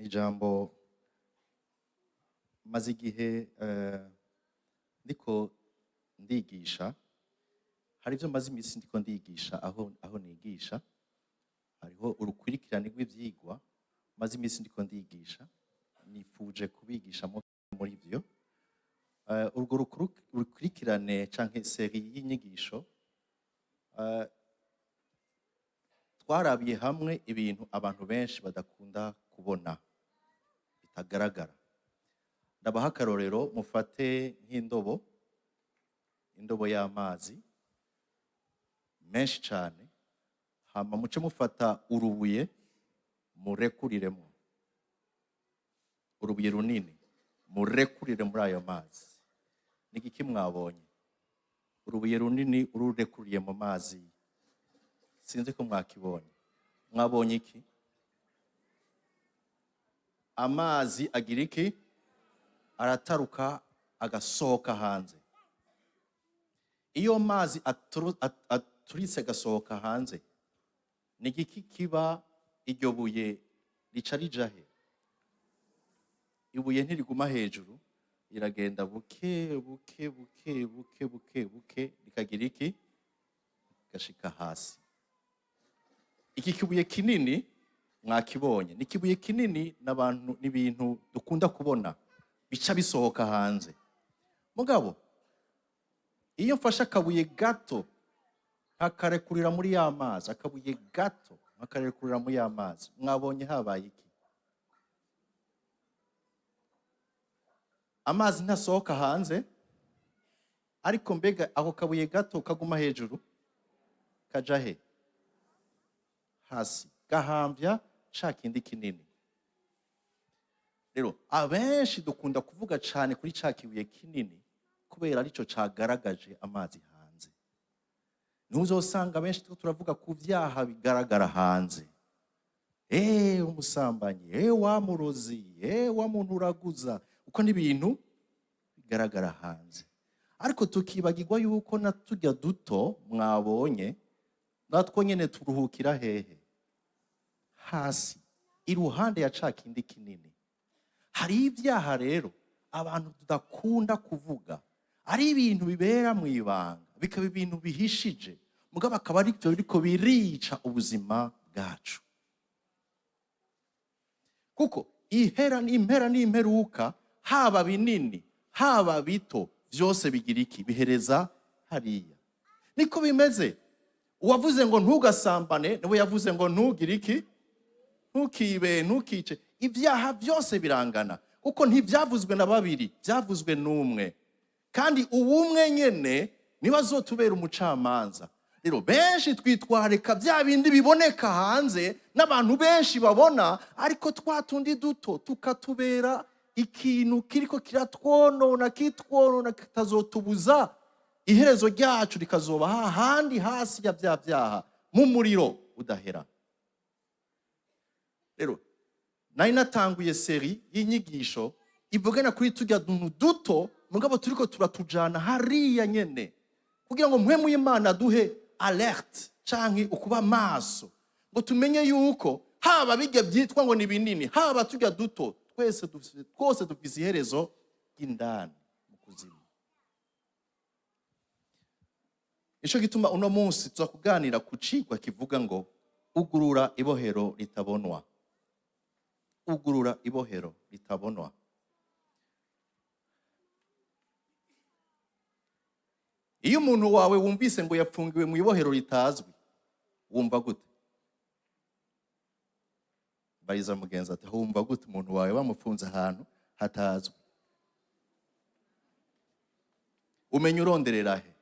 Ijambo maze igihe ndiko ndigisha, hari ibyo maze iminsi ndiko ndigisha aho nigisha, hariho urukurikirane rw'ivyigwa maze iminsi ndiko ndigisha, nifuje kubigishamo muri byo. Urwo rukurikirane canke série y'inyigisho, twarabiye hamwe ibintu abantu benshi badakunda kubona, bitagaragara. Ndabaha akarorero: mufate nk'indobo, indobo y'amazi menshi cyane, hama muce mufata urubuye murekuriremo, urubuye runini murekurire muri ayo mazi. Ni igiki mwabonye? Urubuye runini ururekuriye mu mazi, sinzi ko mwakibonye. Mwabonye iki? Amazi agira iki? Arataruka, agasohoka hanze. Iyo mazi aturitse agasohoka hanze, ni igiki kiba? Iryo buye rica rija he? Ibuye ntiriguma hejuru, riragenda buke buke buke buke buke buke, rikagira iki? Rigashika hasi. Iki kibuye kinini mwakibonye, ni ikibuye kinini n'abantu n'ibintu dukunda kubona bica bisohoka hanze. Mugabo iyo mfashe akabuye gato nkakarekurira muri ya mazi, akabuye gato nkakarekurira muri ya mazi, mwabonye habaye iki? Amazi ntasohoka hanze, ariko mbega ako kabuye gato kaguma hejuru, kaja he? Hasi, gahambya ca kindi kinini. Rero abenshi dukunda kuvuga cane kuri ca kibuye kinini kubera arico cagaragaje amazi hanze. Ntuzosanga benshi turiko turavuga ku vyaha bigaragara hanze: umusambanyi, wa murozi, wa muntu uraguza, uko n'ibintu bigaragara hanze. Ariko tukibagirwa yuko na turya duto mwabonye natwo nyene turuhukira hehe? Hasi, iruhande ya ca kindi kinini. Hari ibyaha rero abantu tudakunda kuvuga, ari ibintu bibera mu ibanga, bikaba ibintu bihishije, mugabo akaba ari byo biriko birica ubuzima bwacu, kuko ihera impera n'imperuka, haba binini haba bito, byose bigira iki? Bihereza hariya. Niko bimeze. Uwavuze ngo ntugasambane niwe yavuze ngo ntugire iki? Ntukibe, ntukice. Ibyaha byose birangana, kuko ntibyavuzwe na babiri, byavuzwe n'umwe, kandi uwumwe nyene niwe azotubera umucamanza. Rero benshi twitwarika bya bindi biboneka hanze n'abantu benshi babona, ariko twa tundi duto tukatubera ikintu kiriko kiratwonona, kitwonona, kitazotubuza iherezo ryacu rikazoba hahandi hasi ya bya byaha, mu muriro udahera. Rero nari natanguye série y'inyigisho ivugana kuri turya tuntu duto, mugabo turiko turatujana hariya nyene, kugira ngo mpwemu y'Imana duhe alerte canke ukuba maso, ngo tumenye yuko haba bijya byitwa ngo ni binini, haba turya duto, twese twose dufise iherezo ry'indani mu kuzimu. Ico gituma uno munsi tuza kuganira ku cigwa kivuga ngo ugurura ibohero ritabonwa. Ugurura ibohero ritabonwa. Iyo umuntu wawe wumvise ngo yapfungiwe mu ibohero ritazwi, wumva gute? Bariza mugenzi ati: "Wumva gute umuntu wawe bamufunze ahantu hatazwi?" Umenya uronderera he?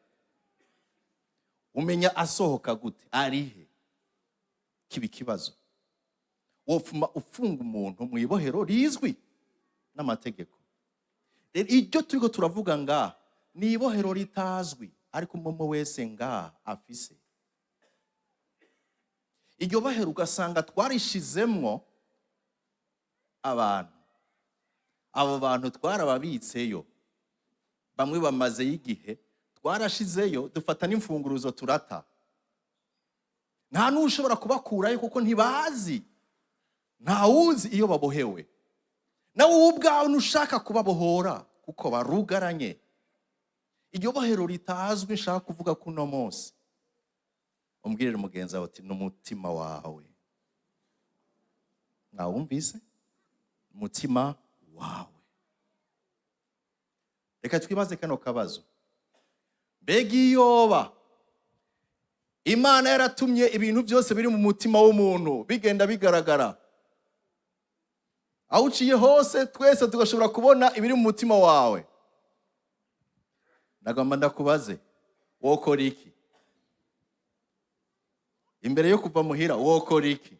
Umenya asohoka gute? Ari he? Kiba ikibazo. Wofuma ufunga umuntu mu ibohero rizwi n'amategeko. Rero iryo turiko turavuga ngaha ni ibohero ritazwi, ariko umwe wese ngaha afise iryo bohero, ugasanga twarishizemwo abantu. Abo bantu twarababitseyo, bamwe bamazeyo igihe, twarashizeyo, dufata n'imfunguruzo turata. Nta n'ushobora kubakurayo kuko ntibazi, ntawuzi iyo babohewe. Nawe wowe ubwawe ntushaka kubabohora kuko barugaranye. Iryo bohero ritazwi nshaka kuvuga kuno munsi, umbwirire mugenzi wawe uti: "N'umutima wawe." Mwawumvise? Umutima wawe. Reka twibaze kano kabazo: mbega iyoba Imana yaratumye ibintu byose biri mu mutima w'umuntu bigenda bigaragara, aho uciye hose twese tugashobora kubona ibiri mu mutima wawe, nagomba ndakubaze, wokora iki imbere yo kuva muhira? Wokora iki?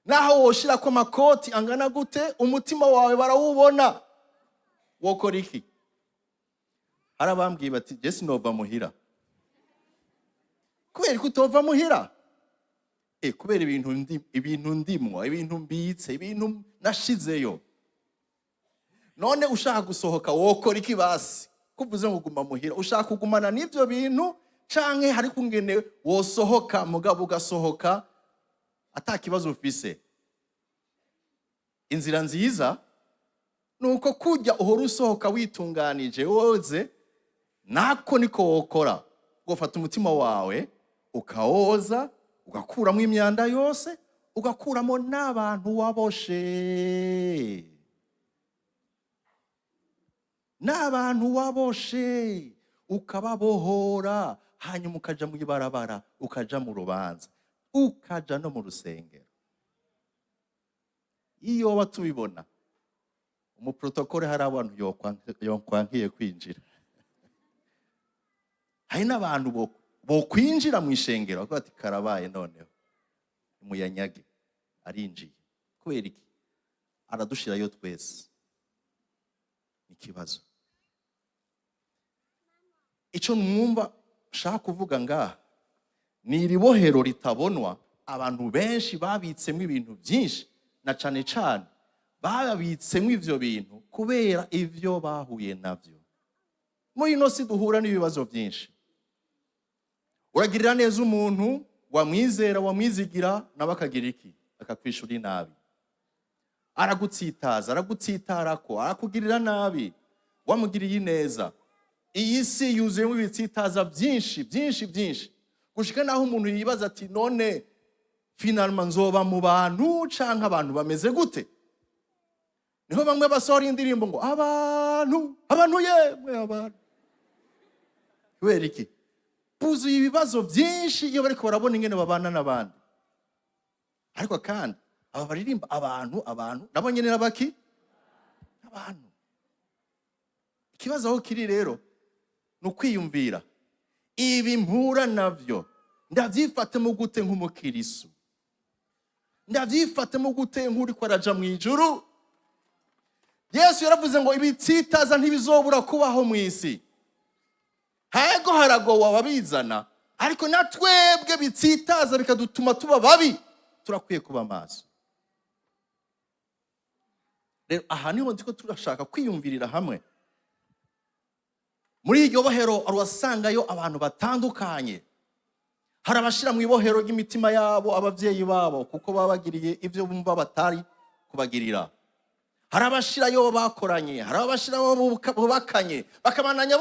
Naho woshirako amakoti angana gute, umutima wawe barawubona. Wokora iki? Hari abambwiye bati: "Je sinova muhira." Kubera ko utova muhira? Kubera ibintu ndi, ibintu ndimwo, ibintu mbitse, ibintu nashizeyo. None ushaka gusohoka wokora iki? Basi kuvuze ngo guma muhira, ushaka kugumana n'ivyo bintu, canke hari kungene wosohoka, mugabo ugasohoka ata kibazo ufise? Inzira nziza nuko kujya uhora usohoka witunganije woze, nako niko wokora. Ugafata umutima wawe ukawoza, ugakuramo imyanda yose, ugakuramo n'abantu waboshe, n'abantu waboshe ukababohora, hanyuma ukaja mu ibarabara, ukaja mu rubanza, ukaja no mu rusengero. Iyo tubibona umuprotokole, hari abantu yokwankiye kwinjira, hari n'abantu bokwinjira mu ishengero bakavuga ati: "Karabaye, noneho muyanyage, arinjiye." Kubera iki? Aradushirayo twese. Ikibazo ico mwumva nshaka kuvuga ngaha ni iri bohero ritabonwa abantu benshi babitsemo ibintu byinshi, na cane cane babitsemo ivyo bintu kubera ivyo bahuye navyo. Muri ino si duhura n'ibibazo byinshi. Uragirira neza umuntu wamwizera, wamwizigira, nawe akagira iki? Akakwishura inabi, aragutsitaza, aragutsitarako, arakugirira nabi wamugiriye ineza. Iyi si yuzuyemo ibitsitaza byinshi, byinshi, byinshi, gushika naho umuntu yibaza ati: "None finalement nzoba mu bantu canke abantu bameze gute?" Niho bamwe basohora indirimbo ngo: "Abantu, abantu, yemwe abantu." Kubera iki? Buzuye ibibazo byinshi iyo bariko barabona ingene babana n'abandi. Ariko kandi aba baririmba abantu, abantu nabo nyene n'abaki? Abantu. Ikibazo aho kiri rero ni ukwiyumvira: ibi mpura navyo ndavyifatemo gute nk'umukirisu? Ndavyifatemo gute nk'uriko araja mu ijuru? Yesu yaravuze ngo ibitsitaza ntibizobura kubaho mu isi. Hego, haragowe ababizana, ariko na twebwe bitsitaza bikadutuma tuba babi, turakwiye kuba maso. Rero aha niho ndiko turashaka kwiyumvirira hamwe. Muri iryo bohero urasangayo abantu batandukanye. Hari abashira mu ibohero ry'imitima yabo abavyeyi babo, kuko baba bagiriye ibyo bumva batari kubagirira. Hari abashirayo bakoranye, hari abashirayo bubakanye, bakabandanya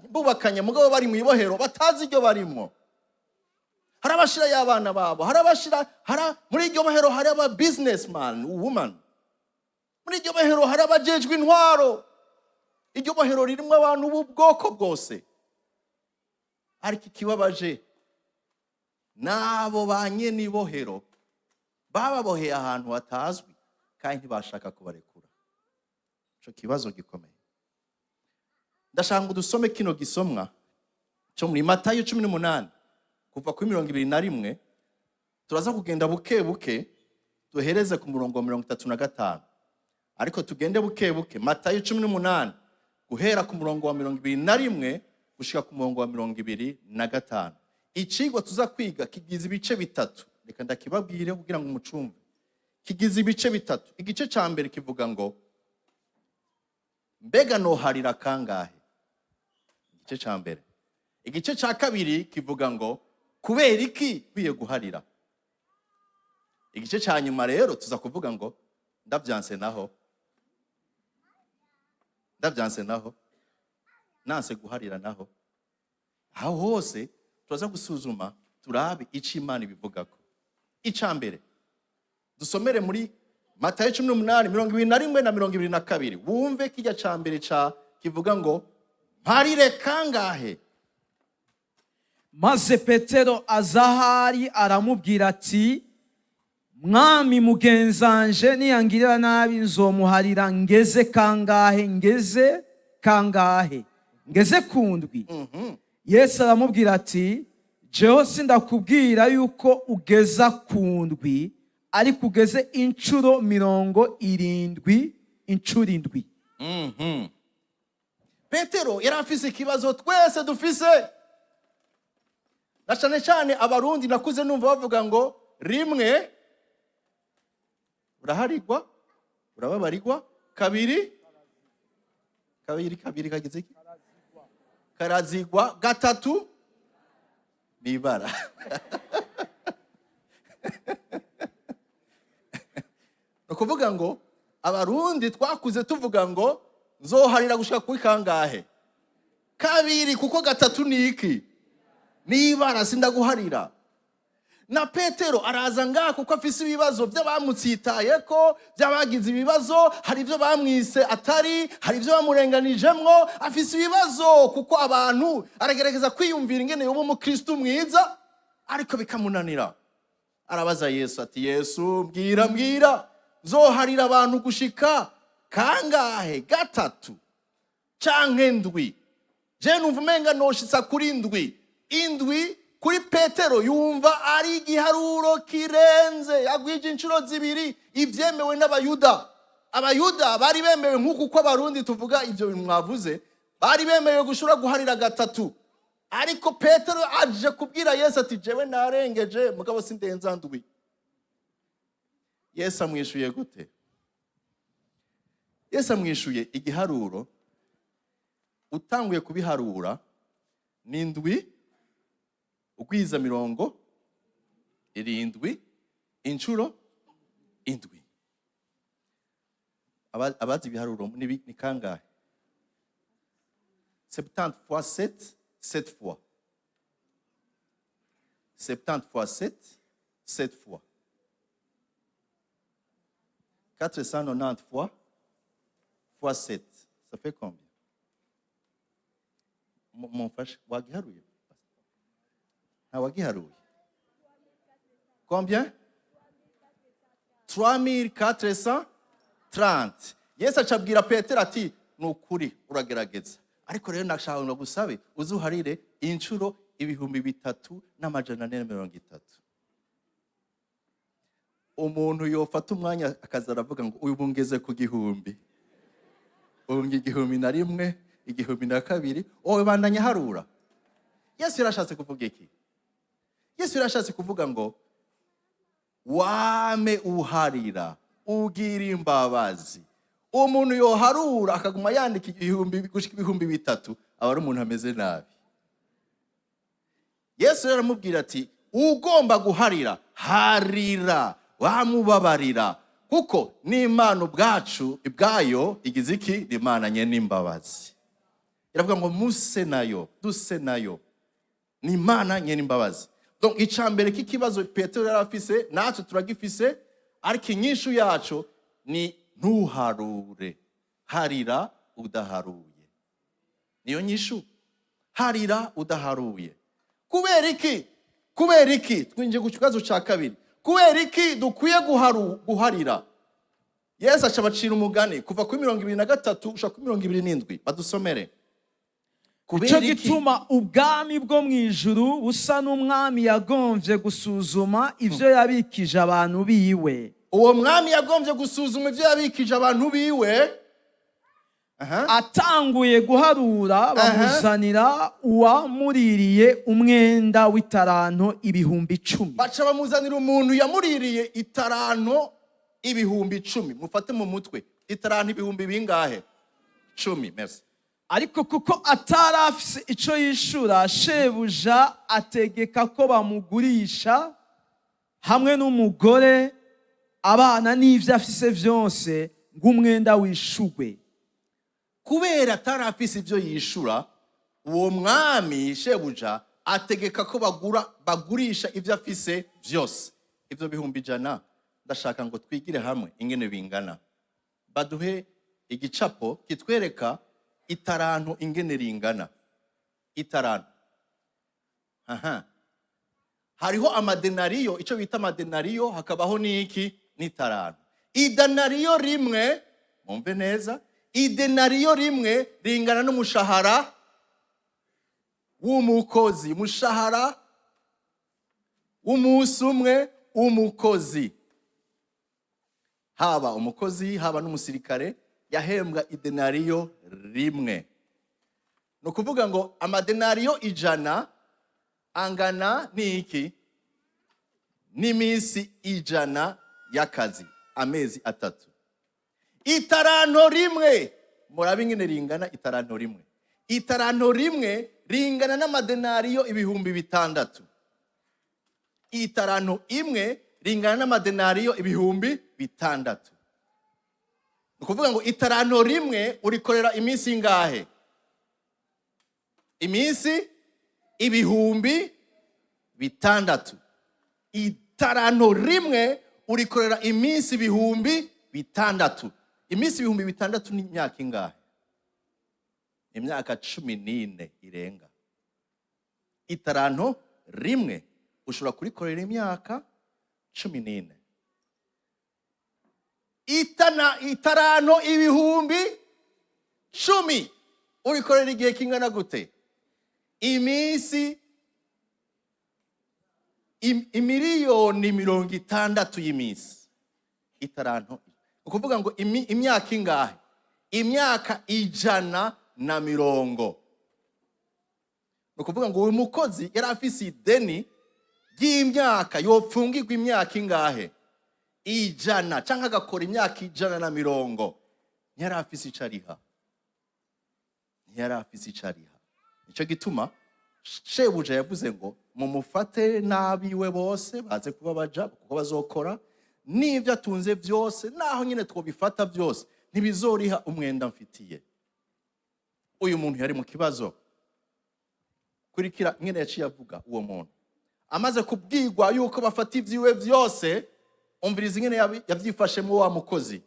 bubakanye mugabo bari mu ibohero batazi iryo barimwo. Hari abashirayo abana babo, hari abashira muri iryo bohero hari aba businessman, woman, muri iryo bohero hari abajejwe intwaro. Iryo bohero ririmo abantu b'ubwoko bwose. Ariko ikibabaje, n'abo ba nyene ibohero bababoheye ahantu hatazwi kandi ntibashaka kubarekura. Ico kibazo gikomeye. Ndashaka ngo dusome kino gisomwa cyo muri Matayo 18, kuva kuri 21. Turaza kugenda buke buke duhereze ku murongo wa 35, ariko tugende buke buke. Matayo 18, guhera ku murongo wa 21 gushika ku murongo wa 25. Icigwa tuza kwiga kigize ibice bitatu. Reka ndakibabwire kugira ngo umucumve. Kigize ibice bitatu. Igice ca mbere kivuga ngo: "Mbega noharira kangahe?" Igice ca mbere. Igice ca kabiri kivuga ngo: "Kubera iki nkwiye guharira?" Igice ca nyuma rero tuza kuvuga ngo: "Ndavyanse naho." Ndavyanse naho, nanse guharira naho, aho hose turaza gusuzuma, turabe ico Imana ibivugako. Ica mbere, dusomere muri Matayo 18, 21 na 22, wumve kirya ca mbere ca kivuga ngo mparire kangahe. Maze Petero aza ahari, aramubwira ati: "Mwami, mugenzanje niyangirira nabi nzomuharira ngeze kangahe? Ngeze kangahe? Ngeze ku ndwi?" Yesu aramubwira ati: "Jewe sindakubwira yuko ugeza ku ndwi, ariko ugeze inshuro 70 inshuro indwi." Petero yari afise ikibazo twese dufise, na cane cane Abarundi. Nakuze numva bavuga ngo rimwe uraharigwa, urababarirwa, kabiri, kabiri, kabiri kagize iki? Karazigwa. Gatatu nibara. Ni ukuvuga ngo Abarundi twakuze tuvuga ngo nzoharira gushika kuri kangahe? Kabiri, kuko gatatu ni iki? Nibara, sindaguharira. Na Petero araza ngaha kuko afise ibibazo by'abamutsitaye ko by'abagize ibibazo. Hari ibyo bamwise atari, hari ibyo bamurenganijemwo. Afise ibibazo kuko abantu, aragerageza kwiyumvira ingene yoba umukristu mwiza, ariko bikamunanira. Arabaza Yesu ati: "Yesu, mbwira, mbwira, nzoharira abantu gushika kangahe? Gatatu canke ndwi? Je numva umenga noshitsa kuri ndwi." Indwi kuri Petero yumva ari igiharuro kirenze, yagwije inshuro zibiri ibyemewe n'Abayuda. Abayuda bari bemewe, nk'uku uko Abarundi tuvuga ibyo bintu mwavuze, bari bemerewe gushobora guharira gatatu. Ariko Petero aje kubwira Yesu ati: "Jewe narengeje, mugabo sindenza ndwi." Yesu amwishuye gute? Yesu amwishuye igiharuro utanguye kubiharura ni indwi ugwiza 70 inshuro indwi. Abazi ibiharuro, ni kangahe? 70 fois 7, 7 fois. 70 fois 7, 7 fois 490 fois 7, ça fait combien? Mumfashe, wagiharuye? Nta wagiharuye? Combien? 3430. Yesu acabwira Petero ati: "Ni ukuri uragerageza, ariko rero nashaka ngo gusabe uzuharire inshuro 3430." Umuntu yofata umwanya akaza aravuga ngo uyu ngeze ku 1000, ubu ngo 1001, 1002, wowe bandanya harura. Yesu yarashatse kuvuga iki? Yesu yarashatse kuvuga ngo wame uharira, ugira imbabazi. Umuntu yoharura akaguma yandika ibihumbi gushika 3000, aba ari umuntu ameze nabi. Yesu rero aramubwira ati: "Ugomba guharira, harira, wamubabarira, kuko n'Imana ubwacu ibwayo igize iki? Ni Imana nyene imbabazi." Iravuga ngo muse nayo, duse nayo, ni Imana nyene imbabazi. Donc icya mbere k'ikibazo Petero yari afise, natwe turagifise, ariko inyishu yacu ni ntuharure, harira udaharuye. Niyo nyishu, harira udaharuye. Kubera iki? Kubera iki? Twinjiye ku kibazo cya kabiri: kubera iki dukwiye guharira? Yesu aca abacira umugani kuva kuri 23 ushaka kuri 27. Badusomere. Icyo Kubera iki? gituma ubwami bwo mu ijuru busa n'umwami yagombye gusuzuma ibyo yabikije abantu biwe. Uwo mwami yagombye gusuzuma ibyo yabikije abantu biwe. Aha. Atanguye guharura, bamuzanira uwamuririye umwenda w'itaranto 10.000. Baca bamuzanira umuntu yamuririye itaranto 10.000. Mufate mu mutwe, itaranto ibihumbi bingahe? 10. Merci. Ariko kuko atari afise ico yishura, shebuja ategeka ko bamugurisha hamwe n'umugore, abana n'ivyo afise vyose, ngo umwenda wishugwe. Kubera atari afise ibyo yishura, uwo mwami shebuja ategeka ko bagura, bagurisha ibyo afise byose. Ibyo 100,000, ndashaka ngo twigire hamwe ingene bingana. Baduhe igicapo kitwereka itaranto ingene ringana. Itaranto, aha hariho amadenariyo, icyo bita amadenariyo, hakabaho n'iki? N'itaranto. Idenariyo rimwe, mwumve neza, idenariyo rimwe ringana n'umushahara w'umukozi, umushahara w'umunsi umwe w'umukozi. Haba umukozi, haba n'umusirikare, yahembwa idenariyo rimwe. Ni ukuvuga ngo amadenariyo 100 angana n'iki? N'iminsi 100 y'akazi, amezi 3. Itaranto rimwe, murabe ingene ringana. Itaranto rimwe, itaranto rimwe ringana n'amadenariyo 6000. Itaranto imwe ringana n'amadenariyo 6000. Ni ukuvuga ngo itaranto rimwe urikorera iminsi ingahe? Iminsi 6000. Itaranto rimwe urikorera iminsi 6000. Iminsi 6000 ni imyaka ingahe? Imyaka 14 irenga. Itaranto rimwe ushobora kurikorera imyaka 14. Itaranto 10,000 urikorera igihe kingana gute? Iminsi 60,000,000 y'iminsi. Itaranto, ukuvuga ngo imyaka ingahe? Imyaka 120. Ni ukuvuga ngo uyu mukozi yari afise ideni ry'imyaka, yopfungirwa imyaka ingahe? 100, cyangwa agakora imyaka 120. Ntiyari afise ico ariha, ntiyari afise ico ariha. Nicyo gituma shebuja yavuze ngo mumufate n'abiwe bose baze kuba baja, kuko bazokora n'ibyo atunze byose. Naho nyine twobifata byose, ntibizoriha umwenda mfitiye. Uyu muntu yari mu kibazo. Kurikira nyine yaciye avuga. Uwo muntu amaze kubwirwa yuko bafata ibyiwe byose, umviriza ingene yabyifashemo wa mukozi.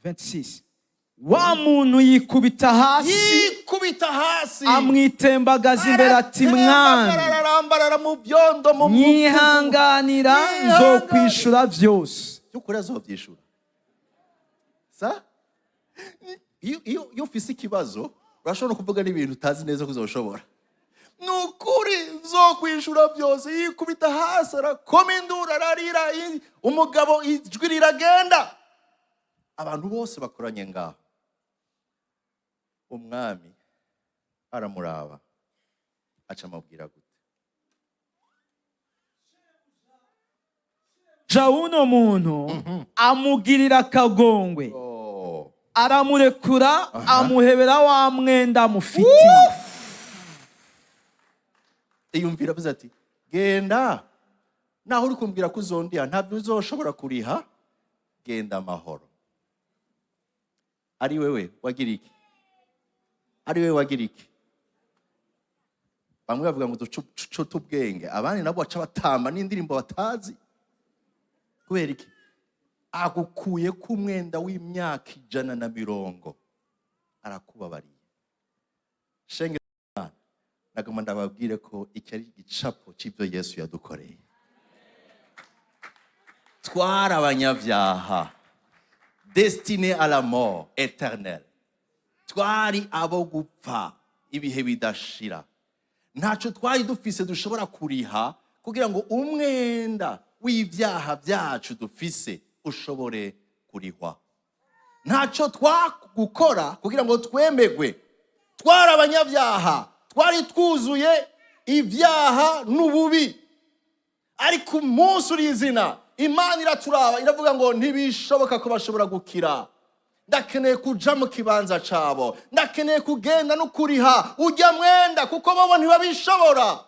26. Wa muntu yikubita hasi, yikubita hasi, amwitembagaza imbere ati: "Mwami, ararambarara mu byondo, mu nyihanganira, Nyihanganira. nzokwishura vyose." By'ukuri azobyishura sa? Iyo ufise ikibazo, urashobora kuvuga n'ibintu utazi neza ko uzoshobora. Ni ukuri nzokwishura byose. Yikubita hasi, arakoma induru, ararira, umugabo ijwi riragenda. Abantu bose bakoranye ngaho. Umwami aramuraba, aca amubwira gute? Ja uno muntu amugirira akagongwe, Oh. aramurekura, amuhebera wa mwenda amufitiye. Iyumvira avuze ati: "Genda, naho uri kumbwira ko uzondiha, ntabyo uzoshobora kuriha, genda amahoro." Ari wewe wagira iki? Ari wewe wagira iki? Bamwe bavuga ngo ducute ubwenge, abandi nabo baca batamba n'indirimbo batazi. Kubera iki? Agukuye ku mwenda w'imyaka 120, arakubabariye. Shenge, nagomba ndababwire ko iki ari igicapo cy'ibyo Yesu yadukoreye. Twari abanyabyaha, destinés à la mort éternelle, twari abo gupfa ibihe bidashira. Ntacyo twari dufise dushobora kuriha kugira ngo umwenda w'ibyaha byacu dufise ushobore kurihwa. Ntacyo twagukora kugira ngo twemegwe. Twari abanyabyaha, twari twuzuye ibyaha n'ububi. Ariko umunsi uri izina, Imana iraturaba, iravuga ngo ntibishoboka ko bashobora gukira, ndakeneye kuja mu kibanza cabo, ndakeneye kugenda no kuriha ujya mwenda, kuko bobo ntibabishobora.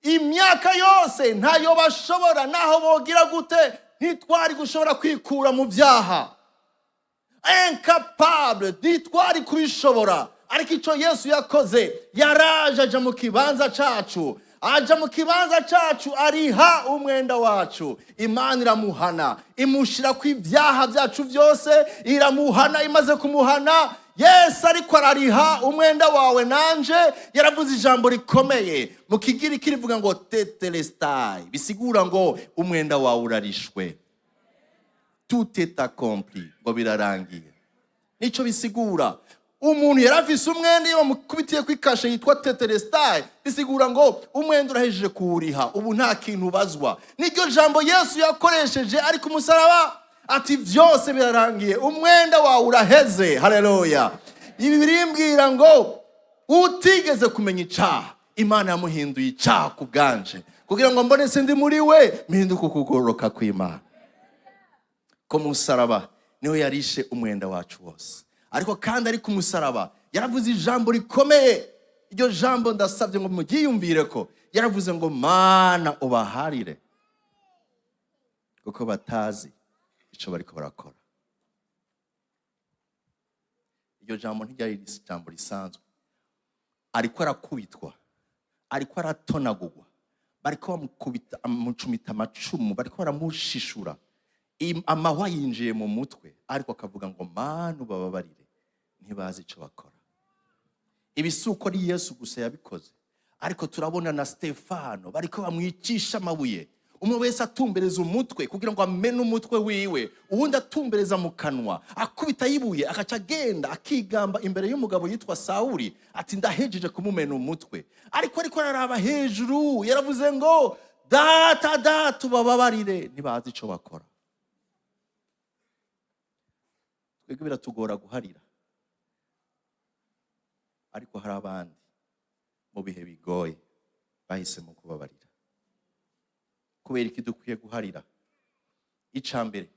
Imyaka yose ntayo bashobora. Naho bogira gute, ntitwari gushobora kwikura mu byaha. Incapable, ntitwari kubishobora. Ariko icyo Yesu yakoze, yaraje aja mu kibanza cacu, aja mu kibanza cacu, ariha umwenda wacu. Imana iramuhana, imushira ku ibyaha byacu byose, iramuhana. Imaze kumuhana, Yesu ariko arariha umwenda wawe nanje, yaravuze ijambo rikomeye mu Kigiriki rivuga ngo tetelestai, bisigura ngo umwenda wawe urarishwe, tout est accompli, ngo birarangiye. Nico bisigura. Umuntu yari afise umwenda, iyo bamukubitiye ku ikashe yitwa tetelestai, bisigura ngo umwenda urahejeje kuwuriha, ubu nta kintu ubazwa. Niryo jambo Yesu yakoresheje ari ku musaraba, ati: "Byose birarangiye, umwenda wawe uraheze." Haleluya! Ibi birimbwira ngo utigeze kumenya icaha, Imana yamuhinduye icaha ku bwanje, kugira ngo mbone se ndi muri we mpinduke ukugororoka kw'Imana. Ko musaraba niwe yarishe umwenda wacu wose. Ariko kandi ari ku musaraba yaravuze ijambo rikomeye. Iryo jambo ndasabye ngo muryiyumvire ko yaravuze ngo: "Mana, ubaharire kuko batazi icyo bariko barakora." Iryo jambo ntiryari ijambo risanzwe. Ariko arakubitwa, ariko aratonagurwa, bariko bamukubita, amucumita amacumu, bariko baramushishura, amahwa yinjiye mu mutwe, ariko akavuga ngo: "Mana, ubababarire, ntibazi icyo bakora." Ibi si uko ari Yesu gusa yabikoze, ariko turabona na Stefano, bariko bamwicisha amabuye, umwe wese atumbereza umutwe kugira ngo amene umutwe wiwe, uwundi atumbereza mu kanwa, akubita yibuye, agaca agenda akigamba imbere y'umugabo yitwa Sawuli ati: "Ndahejeje kumumena umutwe." Ariko araraba hejuru, yaravuze ngo: "Data, Data, ubababarire, ntibazi icyo bakora." Twebwe biratugora guharira, ariko hari abandi mu bihe bigoye bahisemo kubabarira. Kubera iki dukwiye guharira? Icya mbere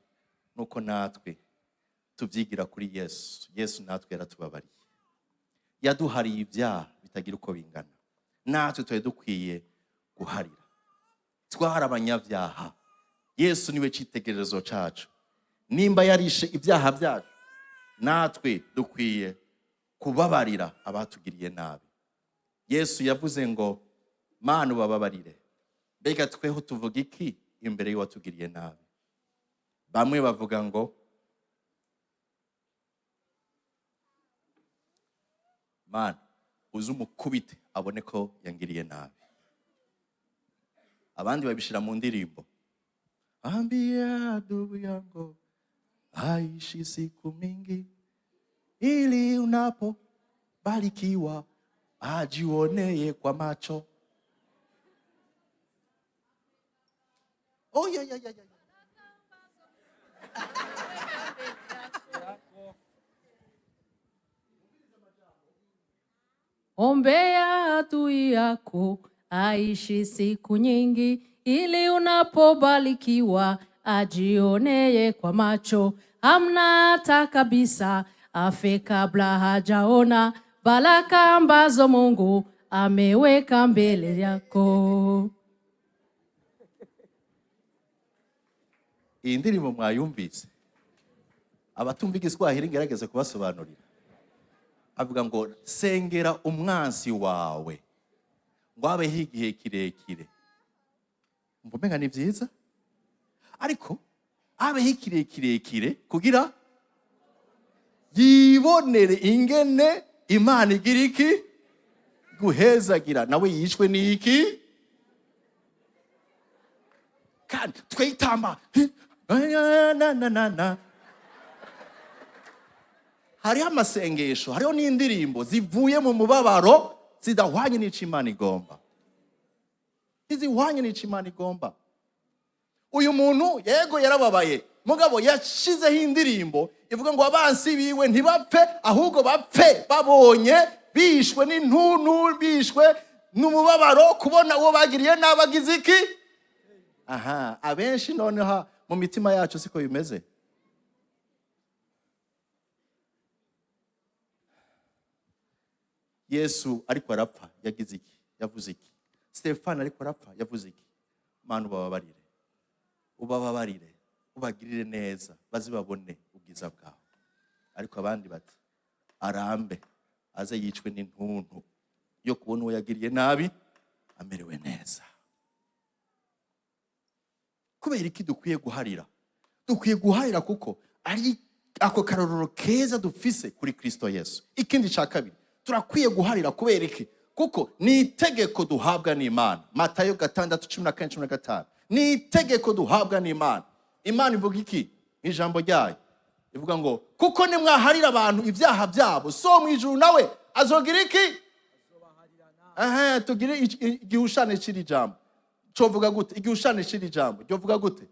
ni uko natwe tubyigira kuri Yesu. Yesu natwe yaratubabariye, yaduhariye ibyaha bitagira uko bingana. Natwe twari dukwiye guharira. Twari abanyabyaha, Yesu niwe cyitegererezo cyacu. Nimba yarishe ibyaha byacu, natwe dukwiye kubabarira abatugiriye nabi. Yesu yavuze ngo: "Mana, ubababarire." Mbega tweho tuvuga iki imbere y'uwatugiriye nabi? Bamwe bavuga ngo: "Mana, uze umukubite abone ko yangiriye nabi." Abandi babishyira mu ndirimbo: "Ambia adui yangu aishi siku mingi, ili unapobarikiwa ajionee kwa macho." Oh, yeah. Ombea adui yako aishi siku nyingi, ili unapobarikiwa ajionee kwa macho. Hamna hata kabisa afe kabla hajaona baraka ambazo Mungu ameweka mbele yako. Iyi ndirimbo mwayumvise? Abatumva Igiswahili ngerageze kubasobanurira. Avuga ngo: "Sengera umwansi wawe ngo abeho igihe kirekire." Umva umenga ni byiza, ariko abeho ikihe kirekire kugira yibonere ingene Imana igira iki guhezagira, nawe yishwe n'iki. Kandi twitamba na na na na. Hariho amasengesho, hariho n'indirimbo zivuye mu mubabaro zidahwanye n'ico Imana igomba, ntizihwanye n'ico Imana igomba. Uyu muntu yego yarababaye, mugabo yashizeho indirimbo ivuga ngo abansi biwe ntibapfe, ahubwo bapfe babonye bishwe n'intuntu, bishwe n'umubabaro, kubona uwo bagiriye nabi agize iki. Aha abenshi noneho mu mitima yacu siko bimeze. Yesu ariko arapfa yagize iki? Yavuze iki? Stefano ariko arapfa yavuze iki? "Mana, ubababarire, ubababarire, ubagirire neza, baze babone ubwiza bwawe." Ariko abandi bati: "Arambe, aze yicwe n'intuntu yo kubona uwo yagiriye nabi amerewe neza." Kubera iki dukwiye guharira? Dukwiye guharira kuko ari ako karorero keza dufise kuri Kristo Yesu. Ikindi cya kabiri, turakwiye guharira kubera iki? Kuko ni itegeko duhabwa n'Imana. Matayo 6:14-15. Ni itegeko duhabwa n'Imana. Imana ivuga iki mu ijambo ryayo? Ivuga ngo: "Kuko nimwaharira abantu ibyaha byabo, so mu ijuru nawe azogira iki?" Aha tugire igihushane cy'iri jambo. Covuga gute igihushane cy'iri jambo? Ryovuga gute?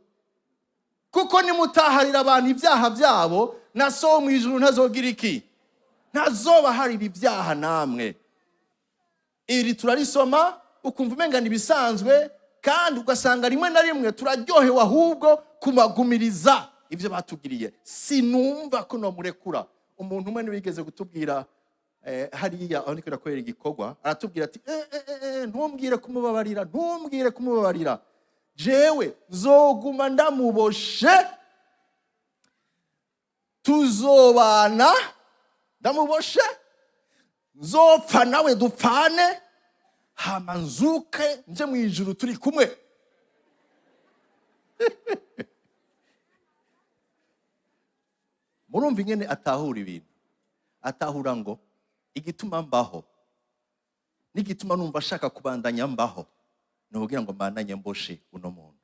Kuko nimutaharira abantu ibyaha byabo, na so mu ijuru ntazogira iki? Ntazobaharira ibyaha namwe. Iri turarisoma ukumva umenga ni ibisanzwe, kandi ugasanga rimwe na rimwe turaryohewe ahubwo kumagumiriza ibyo batugiriye. Sinumva ko nomurekura. Umuntu umwe niwigeze kutubwira hariya aho niko irakorera igikorwa, aratubwira ati: "Ntumbwire kumubabarira, ntumbwire kumubabarira. Jewe nzoguma ndamuboshe, tuzobana ndamuboshe, nzopfa nawe dupfane, hama nzuke nje mu ijuru turi kumwe." Murumva ingene atahura ibintu. Atahura ngo igituma mbaho n'igituma numva ashaka kubandanya mbaho ni ukugira ngo mbandanye mboshe uno muntu.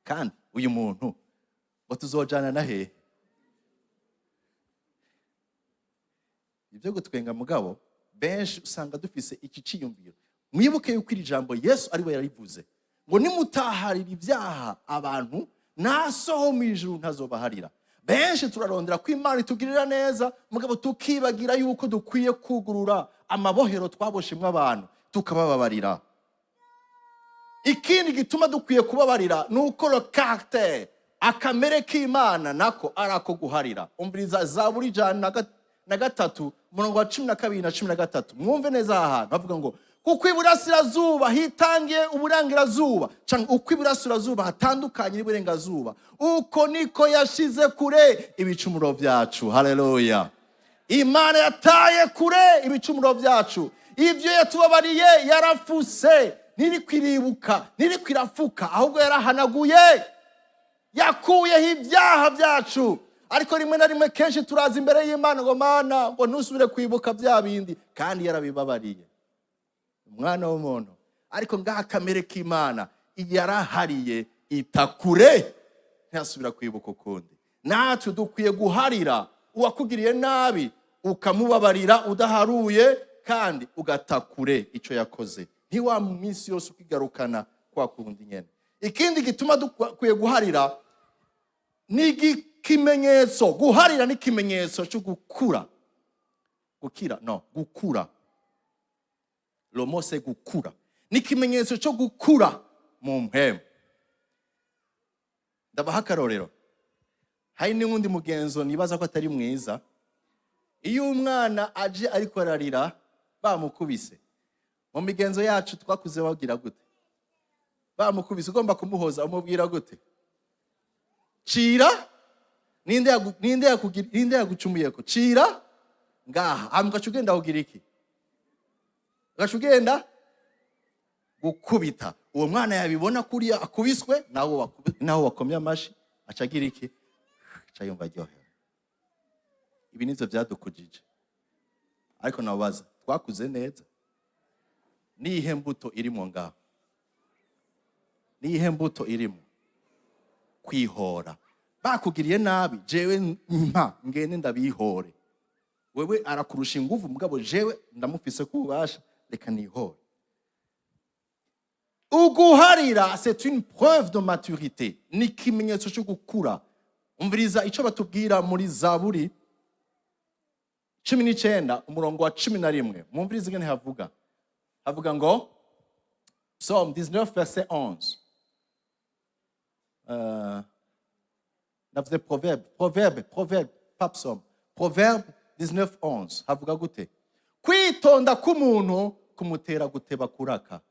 Kandi uyu muntu ngo tuzojana na hehe? Ibyo gutwenga, mugabo benshi usanga dufise iki ciyumviro. Mwibuke yuko iri jambo Yesu ari we yarivuze ngo: "Nimutaharira ibyaha abantu, nasoho mu ijuru ntazobaharira." Benshi turarondera ko Imana itugirira neza, mugabo tukibagira yuko dukwiye kugurura amabohero twaboshemwo abantu, tukabababarira. Ikindi gituma dukwiye kubabarira ni uko le caractère, akamere k'Imana, nako ari ako guharira. Umviriza Zaburi 103, umurongo wa 12 na 13. Mwumve neza aha hantu bavuga ngo: "Kuko iburasirazuba hitangiye uburengerazuba, canke uko iburasirazuba hatandukanye n'iburengazuba, uko niko yashize kure ibicumuro byacu." Haleluya! Imana yataye kure ibicumuro byacu. Ibyo yatubabariye yarafuse, ntirikwiribuka, ntirikwirafuka, ahubwo yarahanaguye, yakuyeho ibyaha byacu. Ariko rimwe na rimwe, kenshi turaza imbere y'Imana ngo: "Mana," ngo, "ntusubire kwibuka bya bindi," kandi yarabibabariye, umwana w'umuntu. Ariko ngaha kamere k'Imana, yarahariye, itakure, ntiyasubira kwibuka ukundi. Natwe dukwiye guharira. Uwakugiriye nabi ukamubabarira udaharuye, kandi ugatakure icyo yakoze, ntiwa mu minsi yose ukigarukana kwa kundi nyene. Ikindi gituma dukwiye guharira ni ikimenyetso, guharira ni ikimenyetso cyo gukura, gukira, no gukura. Lomose gukura ni ikimenyetso cyo gukura mu mpemu. Ndabaha akarorero. Hari n'uwundi mugenzo nibaza ko atari mwiza. Iyo umwana aje ariko ararira bamukubise, mu migenzo yacu twakuze bagira gute? Bamukubise, ugomba kumuhoza, umubwira gute? "Cira." Ninde yagucumuyeko? "Cira ngaha." Hama ugaca ugenda kugira iki? Ugaca ugenda gukubita uwo mwana. Yabibona kuriya akubiswe, nawe wakomye amashi, aca agira iki? Aca yumva aryohewe. Ibi nivyo byadukujije. Ariko nababaza, twakuze neza? Niyihe mbuto irimo ngaho? Niyihe mbuto irimo? Kwihora. Bakugiriye nabi, jewe mpa ngende ndabihore. Wewe arakurusha inguvu, mugabo jewe ndamufise ko ububasha, reka nihore. Uguharira, c'est une preuve de maturité, ni ikimenyetso cyo gukura. Umviriza icyo batubwira muri Zaburi 19, umurongo wa 11. Mwumvirize ingene havuga. Havuga ngo, Psaume 19 verset 11. Navuze proverbe, proverbe, proverbe, pas psaume. Proverbe 19 11 havuga gute? Kwitonda k'umuntu kumutera guteba kuraka,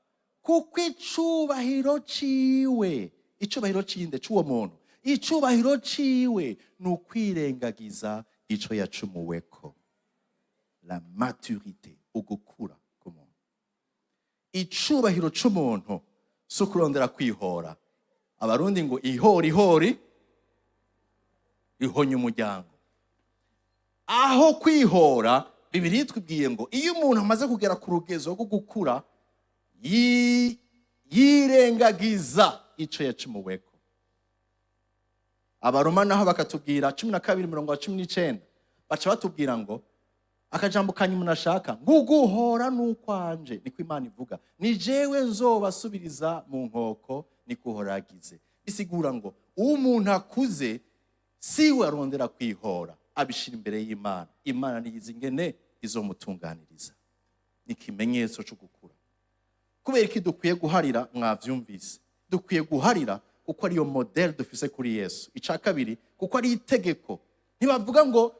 kuko icubahiro ciwe, icubahiro cinde? C'uwo muntu, icubahiro ciwe ni ukwirengagiza. Ico yacumuweko. La maturité, ugukura k'umuntu. Icubahiro c'umuntu si ukurondera kwihora. Abarundi ngo ihori ihori ihonya umuryango. Aho kwihora, Bibiliya itubwiye ngo iyo umuntu amaze kugera ku rugezo rwo gukura, yirengagiza ico yacumuweko. Abaroma naho bakatubwira 12 mirongo 19, baca batubwira ngo akajambo kanyuma umuntu ashaka ngo uguhora n'ukwanje, niko Imana ivuga, ni jewe nzobasubiriza mu nkoko, niko uhoragize. Bisigura ngo uwo umuntu akuze siwe arondera kwihora, abishira imbere y'Imana. Imana niyizi ingene izomutunganiriza. Ni ikimenyetso cyo gukura. Kubera iki dukwiye guharira? Mwavyumvise, dukwiye guharira kuko ariyo modèle dufise kuri Yesu. Ica kabiri, kuko ari itegeko. Ntibavuga ngo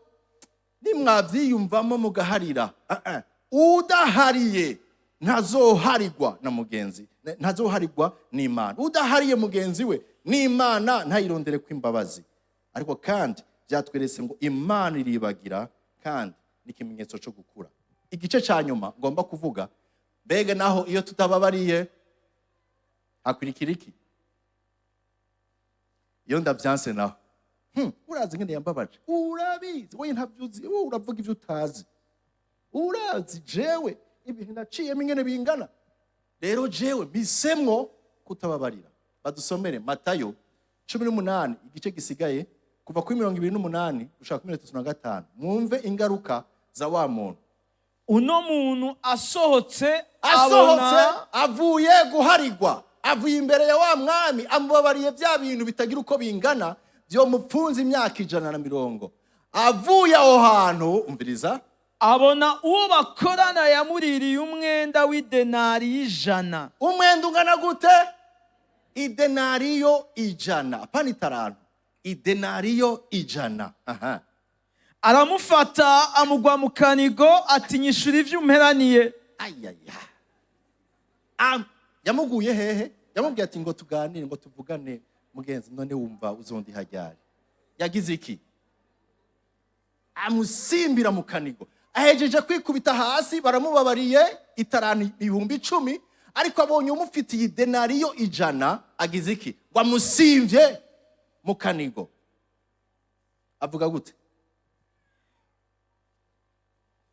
nimwavyiyumvamo mugaharira. Ah, ah. Udahariye ntazoharigwa na mugenzi, ntazoharigwa n'Imana. Udahariye mugenzi we n'Imana ntayirondere kw'imbabazi. Ariko kandi byatweretse ngo Imana iribagira, kandi n'ikimenyetso cyo gukura. Igice cya nyuma ngomba kuvuga, mbega naho iyo tutababariye hakurikira iki? Iyo ndavyanse naho, urazi ngene yambabaje, urabizi wowe, ntavyuzi wowe, uravuga ivyo utazi. Urazi jewe ibihe naciyemo ingene bingana. Rero jewe mpisemwo kutababarira. Badusomere Matayo 18, igice gisigaye, kuva kuri 28 gushaka kuri 35, mwumve ingaruka za wa muntu. Uno muntu asohotse, asohotse, abona avuye guharigwa, avuye imbere ya wa mwami, amubabariye bya bintu bitagira uko bingana byomupfunze imyaka 120. Avuye aho hantu, umviriza. Abona uwo bakorana yamuririye umwenda w'idenari 100. Umwenda ungana gute? Idenariyo 100, apana itarantu, idenariyo 100. Aha. Aramufata, amugwa mu kanigo, ati: "Nyishura ivyo umperaniye." Ayaya. Yamuguye hehe? Yamubwiye ati: "Ngo tuganire, ngo tuvugane mugenzi, none wumva uzondi hajyari?" Yagize iki? Amusimbira mu kanigo. Ahejeje kwikubita hasi, baramubabariye itarantu 10,000, ariko abonye umufitiye idenariyo 100, agize iki? Ngo amusimvye mu kanigo. Avuga gute?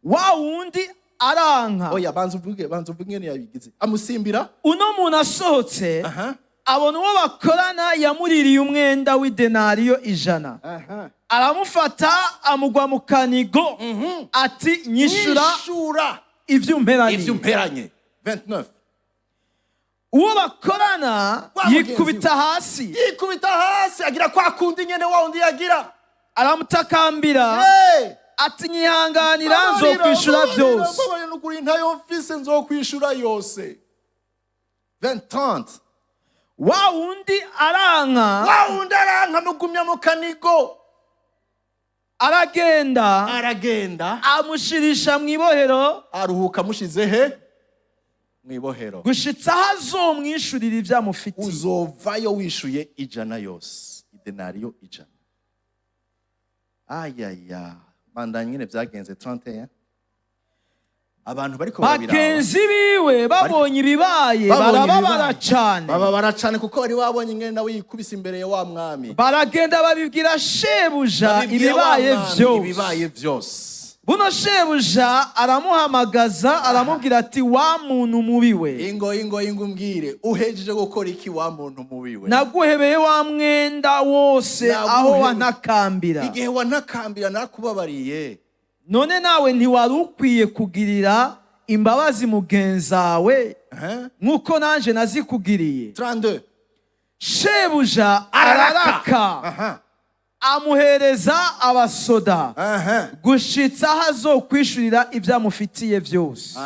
Wa wundi aranka. Oya, banza uvuge, banza uvuge ingene yabigize. Amusimbira. Uno muntu asohotse, aha abona uwo bakorana yamuririye umwenda w'idenariyo 100. Aramufata, amugwa mu kanigo, ati: "Nyishura nyishura ivyo umperaniye." Ivyo umperanye. 29. Uwo bakorana Wa mugenzi yikubita hasi, yikubita hasi, agira kwa kundi nyene wa wundi yagira. Aramutakambira Hey! ati: "Nyihanganira, nzokwishura byose." Mbabarira nukuri, ntayo mfise, nzokwishura yose. 20. Wa wundi aranka. Wa wundi aranka, mugumya mu kanigo. Aragenda, aragenda, amushirisha mu ibohero, aruhuka amushize he? Mu ibohero. Gushitsa aho azomwishurira ibyo amufitiye. Uzovayo wishuye 100 yose, idenariyo 100. Ayaya, bandanye nyine byagenze. 31, abantu bariko barabiraba. Bagenzi biwe babonye ibibaye, Babonye barababara ibibaye. cane. Bababara cane kuko bari babonye ingene nawe yikubise imbere ya wa mwami. Baragenda, babibwira shebuja Babibwira wa ibibaye mwami vyose. Ibibaye vyose. Buno shebuja aramuhamagaza, aramubwira ati: "Wa muntu mubi we, Ingo, ingo, ingo, umbwire, uhejeje gukora iki wa muntu mubi we? Naguhebeye wa mwenda wose aho wantakambira. Igihe wantakambira narakubabariye. None nawe ntiwari ukwiye kugirira imbabazi mugenzawe Eh? nk'uko nanje nazikugiriye?" 32. Shebuja araraka, amuhereza abasoda gushitsa aho azokwishurira ibyo amufitiye byose.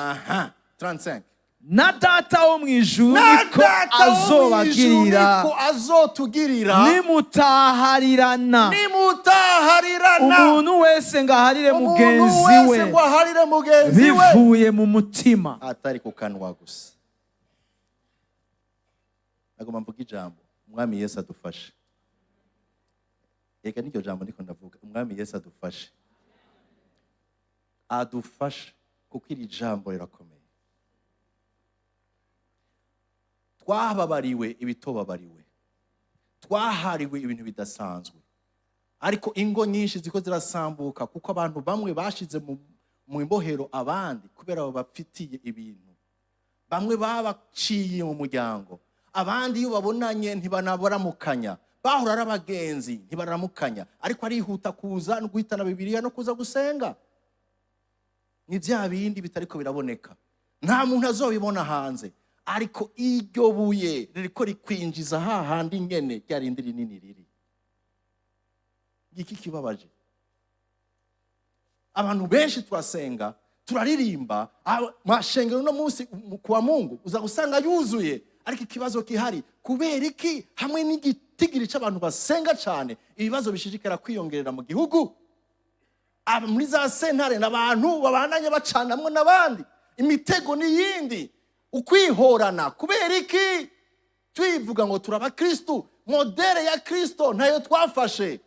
35. Na Data wo mu ijuru Na niko Data wo mu ijuru azobagirira niko azotugirira nimutaharirana, nimutaharirana, umuntu wese ngo aharire umuntu mugenzi wese we ngo aharire mugenzi we bivuye mu mutima. Atari ku kanwa gusa. Nagomba mvuga ijambo. Umwami Yesu adufashe. Reka n'iryo jambo ndiko ndavuga. Umwami Yesu adufashe. Adufashe kuko iri jambo rirakomeye. Twababariwe ibitobabariwe, twahariwe ibintu bidasanzwe, ariko ingo nyinshi ziko zirasambuka kuko abantu bamwe bashize mu imbohero abandi kubera babafitiye ibintu. Bamwe babaciye mu muryango, abandi iyo babonanye ntibanabaramukanya, bahora ari abagenzi ntibaramukanya, ariko arihuta kuza no guhitana Bibiliya no kuza gusenga. Ni bya bindi bitariko biraboneka, nta muntu azobibona hanze, ariko iryo buye ririko rikwinjiza hahandi nyene rya rindi rinini riri. Iki kibabaje abantu benshi. Turasenga, turaririmba, mashengero uno munsi kuwa Mungu uza gusanga yuzuye, ariko ikibazo kihari, kubera iki hamwe n'igitigiri c'abantu basenga cyane ibibazo bishishikara kwiyongerera mu gihugu? Aba muri za sentare n'abantu babananye bacanamwo n'abandi, imitego n'iyindi, ukwihorana. Kubera iki twivuga ngo turi abakristu, modèle ya Kristo ntayo twafashe?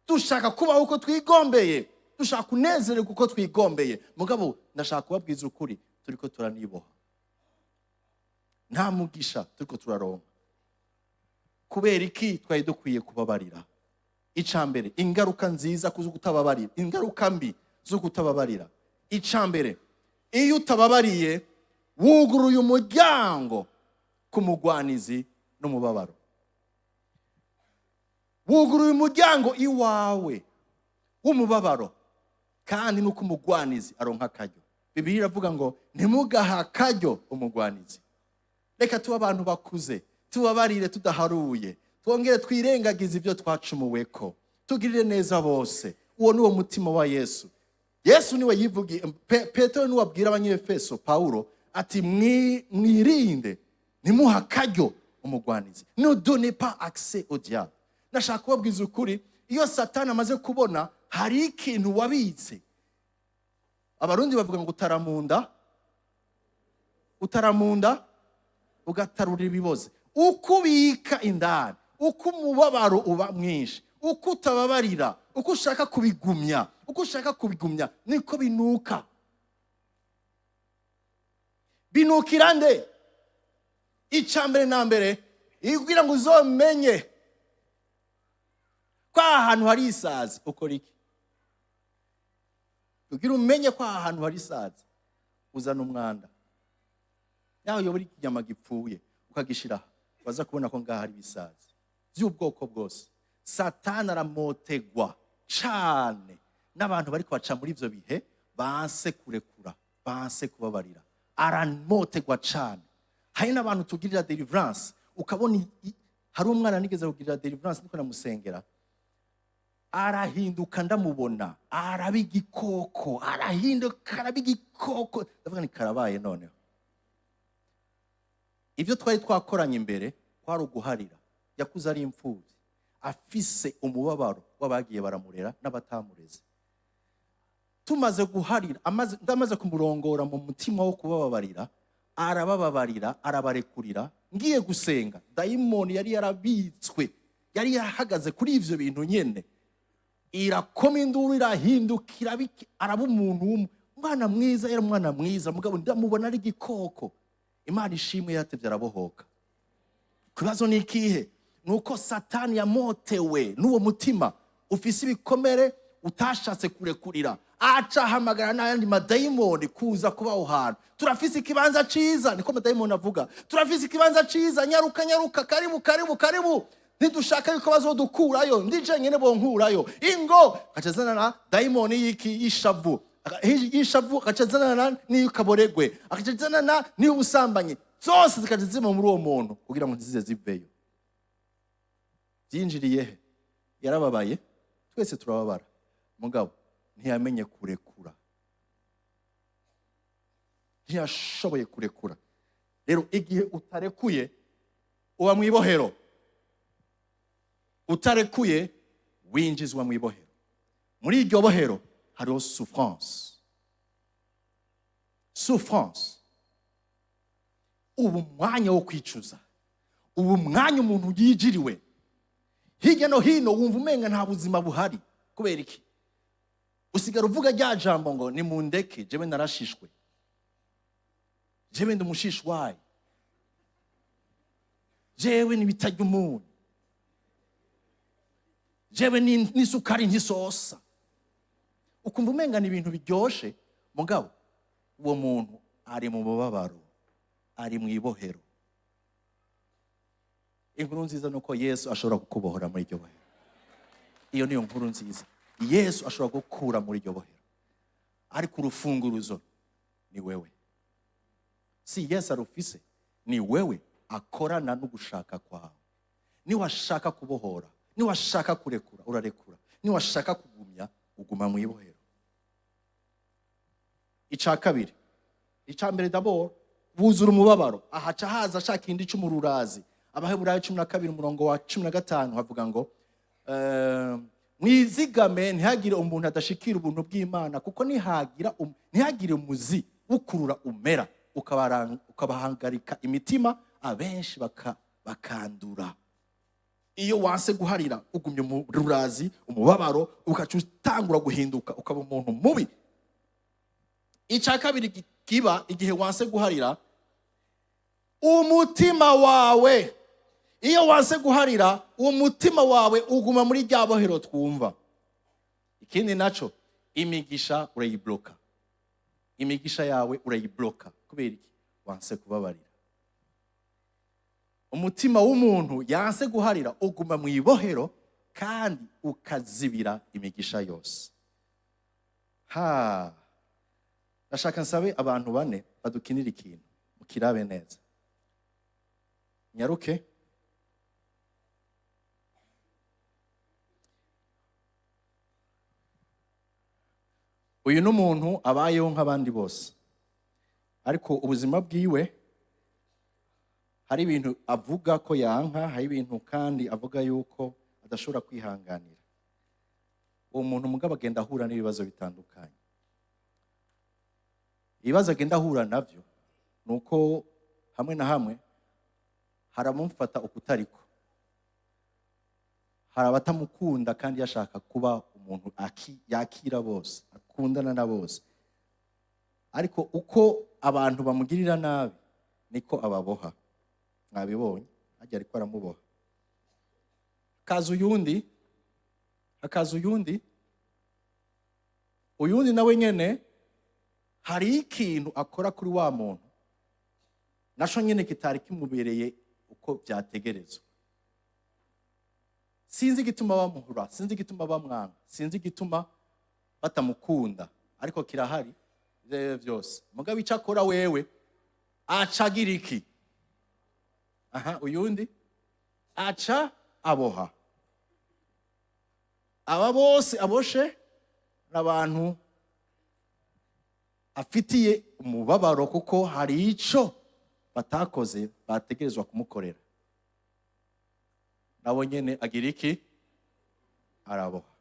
Dushaka kubaho uko twigombeye, dushaka kunezererwa uko twigombeye. Mugabo ndashaka kubabwiza ukuri, turiko turaniboha, nta mugisha turiko turaronka. Kubera iki twari dukwiye kubabarira? Ica mbere, ingaruka nziza zo kutababarira, ingaruka mbi zo kutababarira. Ica mbere, iyo utababariye wuguruye umuryango ku mugwanizi n'umubabaro. Wuguruye umuryango iwawe w'umubabaro, kandi nuko umugwanizi aronka akaryo. Bibiliya iravuga ngo ntimugahe akaryo umugwanizi. Reka tube abantu bakuze, tubabarire tudaharuye, twongere twirengagize ibyo twacumuweko, tugirire neza bose. Uwo ni wo mutima wa Yesu. Yesu niwe yivugiye. Petero niwe abwira Abanyefeso, Pawulo ati: "Mwirinde, ntimuhe akaryo umugwanizi." Ne donnez pas accès au diable. Ndashaka kubabwiza ukuri, iyo Satani amaze kubona hari ikintu wabitse, Abarundi bavuga ngo utaramunda, utaramunda ugatarura ibiboze. Uko ubika indani, uko umubabaro uba mwinshi, uko utababarira, uko ushaka kubigumya, uko ushaka kubigumya, niko binuka. Binukira nde? Icya mbere na mbere, kugira ngo uzomenye ko aha hantu hari isazi, ukora iki? Kugira umenye ko aha hantu hari isazi, uzana umwanda, yaho uyobora ikinyama gipfuye, ukagishira aha, waza kubona ko ngaha hari ibisazi by'ubwoko bwose. Satani aramotegwa cane n'abantu bariko baca muri ivyo bihe, banse kurekura, banse kubabarira. Aramotegwa cane. Hari n'abantu tugirira deliverance, ukabona hari umwana nigeze kugirira deliverance, niko namusengera, arahinduka, ndamubona araba igikoko, arahinduka araba igikoko. Ndavuga ni karabaye noneho. Ibyo twari twakoranye imbere kwari uguharira. Yakuze ari imfubyi, afise umubabaro w'abagiye baramurera n'abatamureze. Tumaze guharira, ndamaze kumurongora mu mutima wo kubababarira, arabababarira, arabarekurira. Ngiye gusenga, dayimoni yari yarabitswe, yari yarahagaze kuri ivyo bintu nyene, irakoma induru, irahindukira, araba umuntu umwana mwiza. Yari umwana mwiza, mugabo ndamubona ari igikoko. Imana ishimwe, yaratevye arabohoka. Ikibazo ni ikihe? Ni uko Satani yamotewe n'uwo mutima ufise ibikomere utashatse kurekurira, aca ahamagara n'ayandi madayimoni kuza kuba aho hantu. "Turafise ikibanza ciza," niko madayimoni avuga, "turafise ikibanza ciza, nyaruka, nyaruka, karibu, karibu, karibu, ntidushaka yuko bazodukurayo, ndi jenyine bonkurayo, ingo." Agaca azana na dayimoni y'iki? Y'ishavu. Y'ishavu, agaca azana n'iy'ukaboregwe, agaca azana n'iy'ubusambanyi, zose zikaca ziba muri uwo muntu kugira ngo ntizize ziveyo. Byinjiriye he? Yarababaye, twese turababara, mugabo ntiyamenye kurekura, ntiyashoboye kurekura. Rero igihe utarekuye uba mu ibohero. Utarekuye winjizwa mu ibohero. Muri iryo bohero hariho souffrance, souffrance. Ubu mwanya wo kwicuza, ubu mwanya umuntu yijiriwe hirya no hino, wumva umenga nta buzima buhari. Kubera iki? Usigara uvuga rya jambo ngo nimundeke, jewe narashishwe, jewe ndi umushishwayi, jewe nibitarya umunyu, jewe n'isukari ntisosa. Ukumva umenga ni ibintu biryoshe, mugabo uwo muntu ari mu mubabaro, ari mu ibohero. Inkuru nziza ni uko Yesu ashobora kukubohora muri iryo bohero. Iyo niyo nkuru nziza. Yesu ashobora gukura muri iryo bohero, ariko urufunguruzo ni wewe. Si Yesu arufise, ni wewe akorana n'ugushaka kwawe. Niwashaka kubohora, niwashaka kurekura, urarekura. Niwashaka kugumya, uguma mu ibohero. Icya kabiri, icya mbere, d'abord buzura umubabaro. Ahaca haza ashaka indi c'umururazi. Abaheburayo 12 umurongo wa 15 havuga ngo mwizigame ntihagire umuntu adashikira ubuntu bw'Imana, kuko ntihagire umuzi ukurura umera ukabahangarika imitima, abenshi bakandura. Iyo wanse guharira, ugumya umururazi, umubabaro, ugaca utangura guhinduka, ukaba umuntu mubi. Icya kabiri kiba igihe wanse guharira umutima wawe, iyo wanse guharira umutima wawe uguma muri rya bohero twumva. Ikindi naco, imigisha urayibloka, imigisha yawe urayibloka. Kubera iki? Wanse kubabarira. Umutima w'umuntu yanse guharira uguma mu ibohero kandi ukazibira imigisha yose. Ha, ndashaka nsabe abantu bane badukinira ikintu, mukirabe neza, nyaruke. Uyu ni umuntu abayeho nk'abandi bose, ariko ubuzima bwiwe hari ibintu avuga ko yanka, hari ibintu kandi avuga yuko adashobora kwihanganira. Uwo muntu mugabo agenda ahura n'ibibazo bitandukanye. Ibibazo agenda ahura navyo ni uko hamwe na hamwe haramufata ukutariko, hari abatamukunda kandi yashaka kuba umuntu yakira bose, akundana na bose, ariko uko abantu bamugirira nabi niko ababoha. Mwabibonye hajya ariko aramuboha. Hakaza uyundi, hakaza uyundi, uyundi nawe nyene hari ikintu akora kuri wa muntu naco nyene kitari kimubereye uko byategerezwa. Sinzi igituma bamuhura, sinzi igituma bamwanga, sinzi igituma batamukunda, ariko kirahari ivyo byose. Mugabo icyo akora wewe acagira iki? Aha, uyundi aca aboha aba bose aboshe n'abantu afitiye umubabaro, kuko hari ico batakoze bategerezwa kumukorera. Nabo nyene agira iki? Araboha.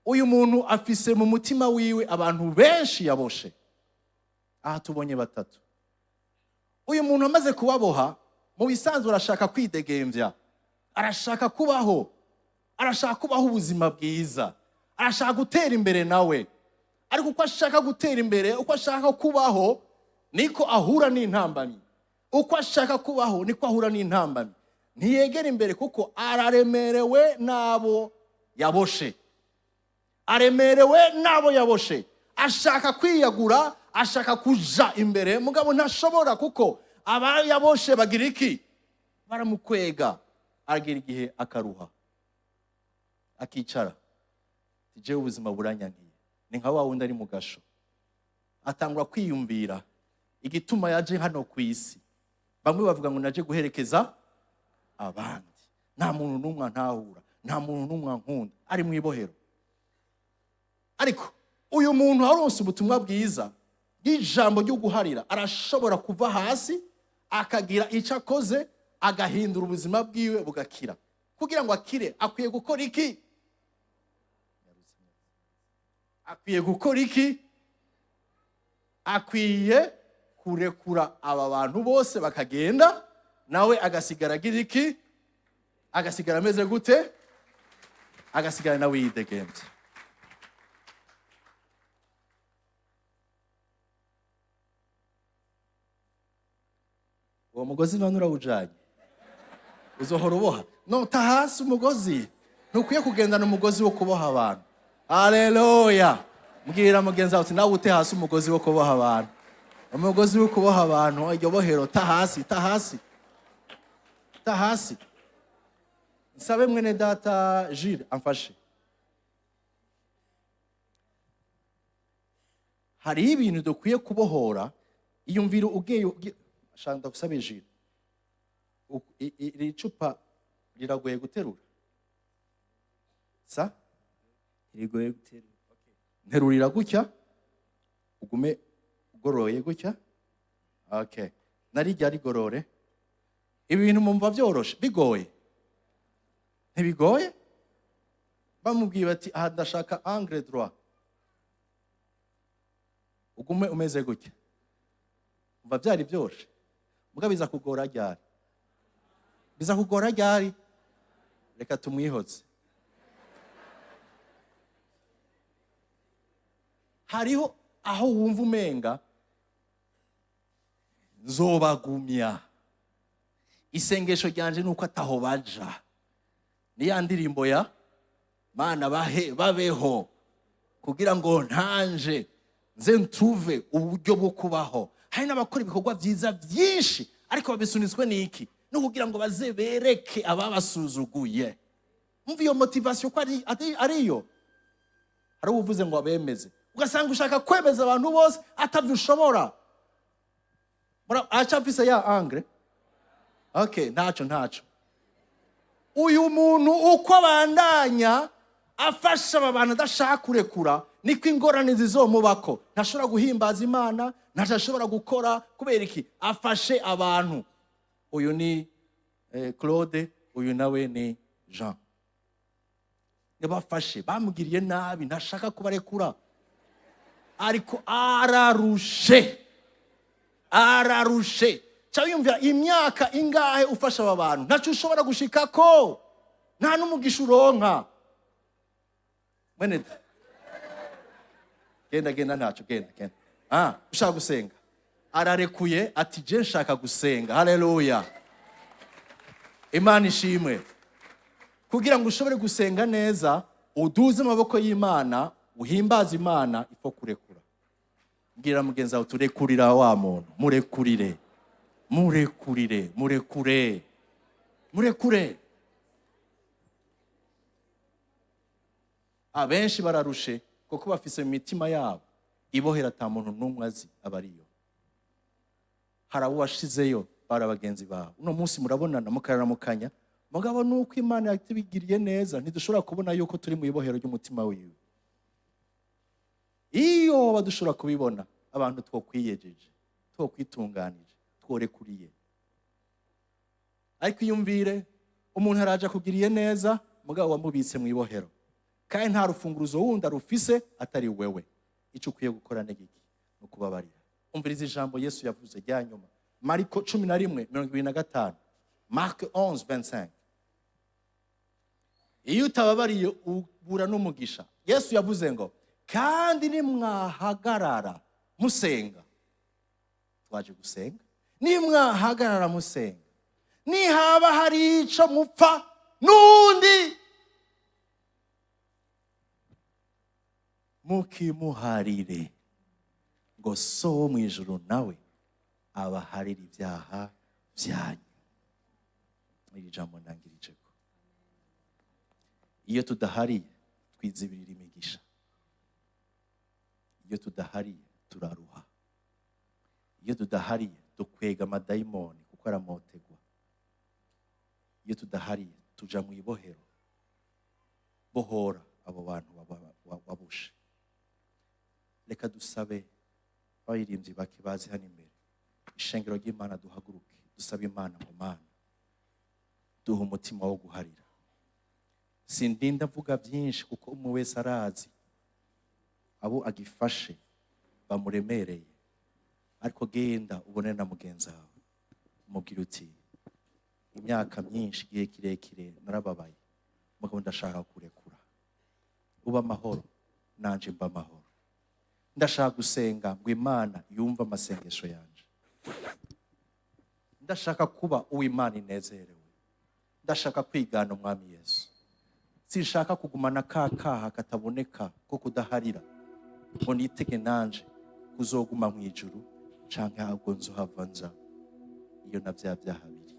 Uyu muntu afise mu mutima wiwe abantu benshi yaboshe. Aha tubonye batatu. Uyu muntu amaze kubaboha, mu bisanzwe arashaka kwidegemvya, arashaka kubaho, arashaka kubaho ubuzima bwiza, arashaka gutera imbere nawe. Ariko uko ashaka gutera imbere, uko ashaka kubaho, niko ahura n'intambamyi. Uko ashaka kubaho niko ahura n'intambamyi. Ntiyegera imbere kuko araremerewe n'abo yaboshe, aremerewe n'abo yaboshe. Ashaka kwiyagura, ashaka kuja imbere, mugabo ntashobora kuko aba yaboshe bagira iki? Baramukwega. Aragira igihe akaruha, akicara, jewe ubuzima buranyankiye. Ni nka wa wundi ari mu gasho, atangura kwiyumvira igituma yaje hano ku isi. Bamwe bavuga ngo naje guherekeza abandi, nta muntu n'umwe antahura, nta muntu n'umwe ankunda, ari mu ibohero. Ariko uyu muntu aronse ubutumwa bwiza bw'ijambo ryo guharira, arashobora kuva hasi akagira icyo akoze, agahindura ubuzima bwiwe bugakira. Kugira ngo akire akwiye gukora iki? Akwiye gukora iki? Akwiye kurekura aba bantu bose bakagenda, nawe agasigara agira iki? Agasigara ameze gute? Agasigara nawe yidegemvye. Uwo mugozi none urawujanye, uzohora uboha. No, ta hasi umugozi. Ntukwiye kugendana umugozi wo kuboha abantu. Aleluya! Mbwira mugenzi wawe uti: "Nawe ute hasi umugozi wo kuboha abantu, umugozi wo kuboha abantu, iryo bohero, ta hasi, ta hasi, ta hasi." Nsabe mwene data Jules amfashe. Hariho ibintu dukwiye kubohora. Iyumvire ugiye shaka ndagusabe, Jules. Iri cupa riragoye guterura sa? Rigoye guterura. Nterurira gutya, ugume ugoroye gutya. Okay, narijya rigorore. Ibi bintu mumva byoroshe, bigoye? Ntibigoye. Bamubwiye bati: "Aha ndashaka angle droit, ugume umeze gutya." Umva byari byoroshe. Muga biza kugora ryari? Biza kugora ryari? Reka tumwihoze. Hariho aho wumva umenga nzobagumya. Isengesho ryanje ni uko ataho baja. Ni ya ndirimbo ya Mana, bahe babeho kugira ngo ntanje nze ntuve uburyo bwo kubaho. Hari n'abakora ibikorwa byiza byinshi, ariko babisunitswe n'iki? No kugira ngo baze bereke ababasuzuguye. Umva iyo motivation ko ariyo. Hari uvuze ngo abemeze, ugasanga ushaka kwemeza abantu bose atavyo ushobora. Acafise ya angle. Okay, ntaco, ntaco. Uyu muntu uko abandanya afasha aba bantu adashaka kurekura, niko ingorane zizomubako. Ntashobora guhimbaza Imana, ntacyo ashobora gukora. Kubera iki? Afashe abantu. Uyu ni Claude, uyu nawe ni Jean. Yabafashe, bamugiriye nabi, ntashaka kubarekura, ariko ararushe, ararushe. Ca wiyumvira imyaka ingahe ufasha aba bantu, ntacyo ushobora gushikako, nta n'umugisha uronka. Mwene da, genda, genda, ntacyo, genda, genda. Ah, ushaka gusenga, ararekuye ati: "Je nshaka gusenga." Haleluya, Imana ishimwe. Kugira ngo ushobore gusenga neza, uduze amaboko y'Imana, uhimbaze Imana, ifo kurekura. Mbwira mugenzi wawe, turekurira wa muntu, murekurire, murekurire, murekure, murekure. Abenshi bararushe kuko bafise mu mitima yabo ibohera ata muntu n'umwe azi aba ariyo. Hari abo washizeyo, bari abagenzi bawe. Uno munsi murabonana, mukararamukanya, mugabo nuko Imana yatubigiriye neza, ntidushobora kubona yuko turi mu ibohero ry'umutima wiwe. Iyo badushobora kubibona, abantu twokwiyejeje, twokwitunganije, tworekuriye. Ariko iyumvire umuntu araje akugiriye neza, mugabo wamubitse mu ibohero, kandi nta rufunguruzo wundi arufise atari wewe. Icyo ukwiye gukora ni iki? Ni ukubabarira. Umviriza ijambo Yesu yavuze rya nyuma, Mariko 11:25, Marc 11:25. Iyo utababariye ubura n'umugisha. Yesu yavuze ngo: "Kandi nimwahagarara musenga." Twaje gusenga. "Nimwahagarara musenga, nihaba hari ico mupfa n'undi, mukimuharire, ngo So wo mu ijuru nawe abaharire ibyaha byanyu." Iri jambo ndangirijeko: iyo tudahariye twizibirira imigisha. Iyo tudahariye turaruha. Iyo tudahariye dukwega amadayimoni kuko aramotegwa. Iyo tudahariye tuja mu ibohero. Bohora abo bantu wabushe. Reka dusabe abaririmbyi bake bazi hano imbere. Ishengero ry'Imana, duhaguruke dusabe Imana ngo: "Mana, duha umutima wo guharira." Sindinda mvuga byinshi kuko umwe wese arazi abo agifashe bamuremereye. Ariko genda ubone na mugenzi wawe, umubwira uti: "Imyaka myinshi, igihe kirekire narababaye, mugabo ndashaka kurekura. Uba amahoro, nanje mba amahoro. Ndashaka gusenga ngo Imana yumve amasengesho yanje." Ndashaka kuba uw'Imana inezerewe. Ndashaka kwigana Umwami Yesu. Sinshaka kugumana ka kaha kataboneka ko kudaharira, ngo nitege nanje kuzoguma mu ijuru canke ahubwo nzohava nza iyo na vya byaha biri.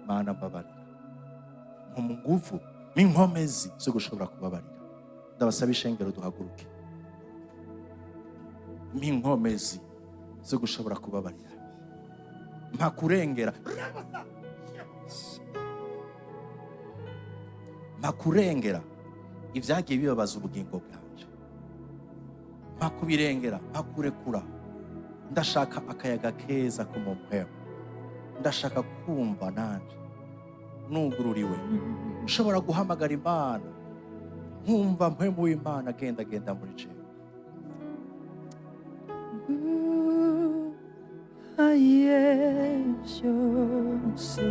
Mana, mbabarira, mu nguvu n'inkomezi zo gushobora kubabarira. Ndabasaba, ishengero, duhaguruke. N'inkomezi zo gushobora kubabarira, mpa kurengera, mpa kurengera ibyagiye bibabaza ubugingo bwanje, mpa kubirengera, mpa kurekura. Ndashaka akayaga keza ko mu mpwemu. Ndashaka kumva nanje nugururiwe, nshobora guhamagara Imana, nkumva Mpwemu w'Imana agenda agenda muri jewe. Nguhaye byose.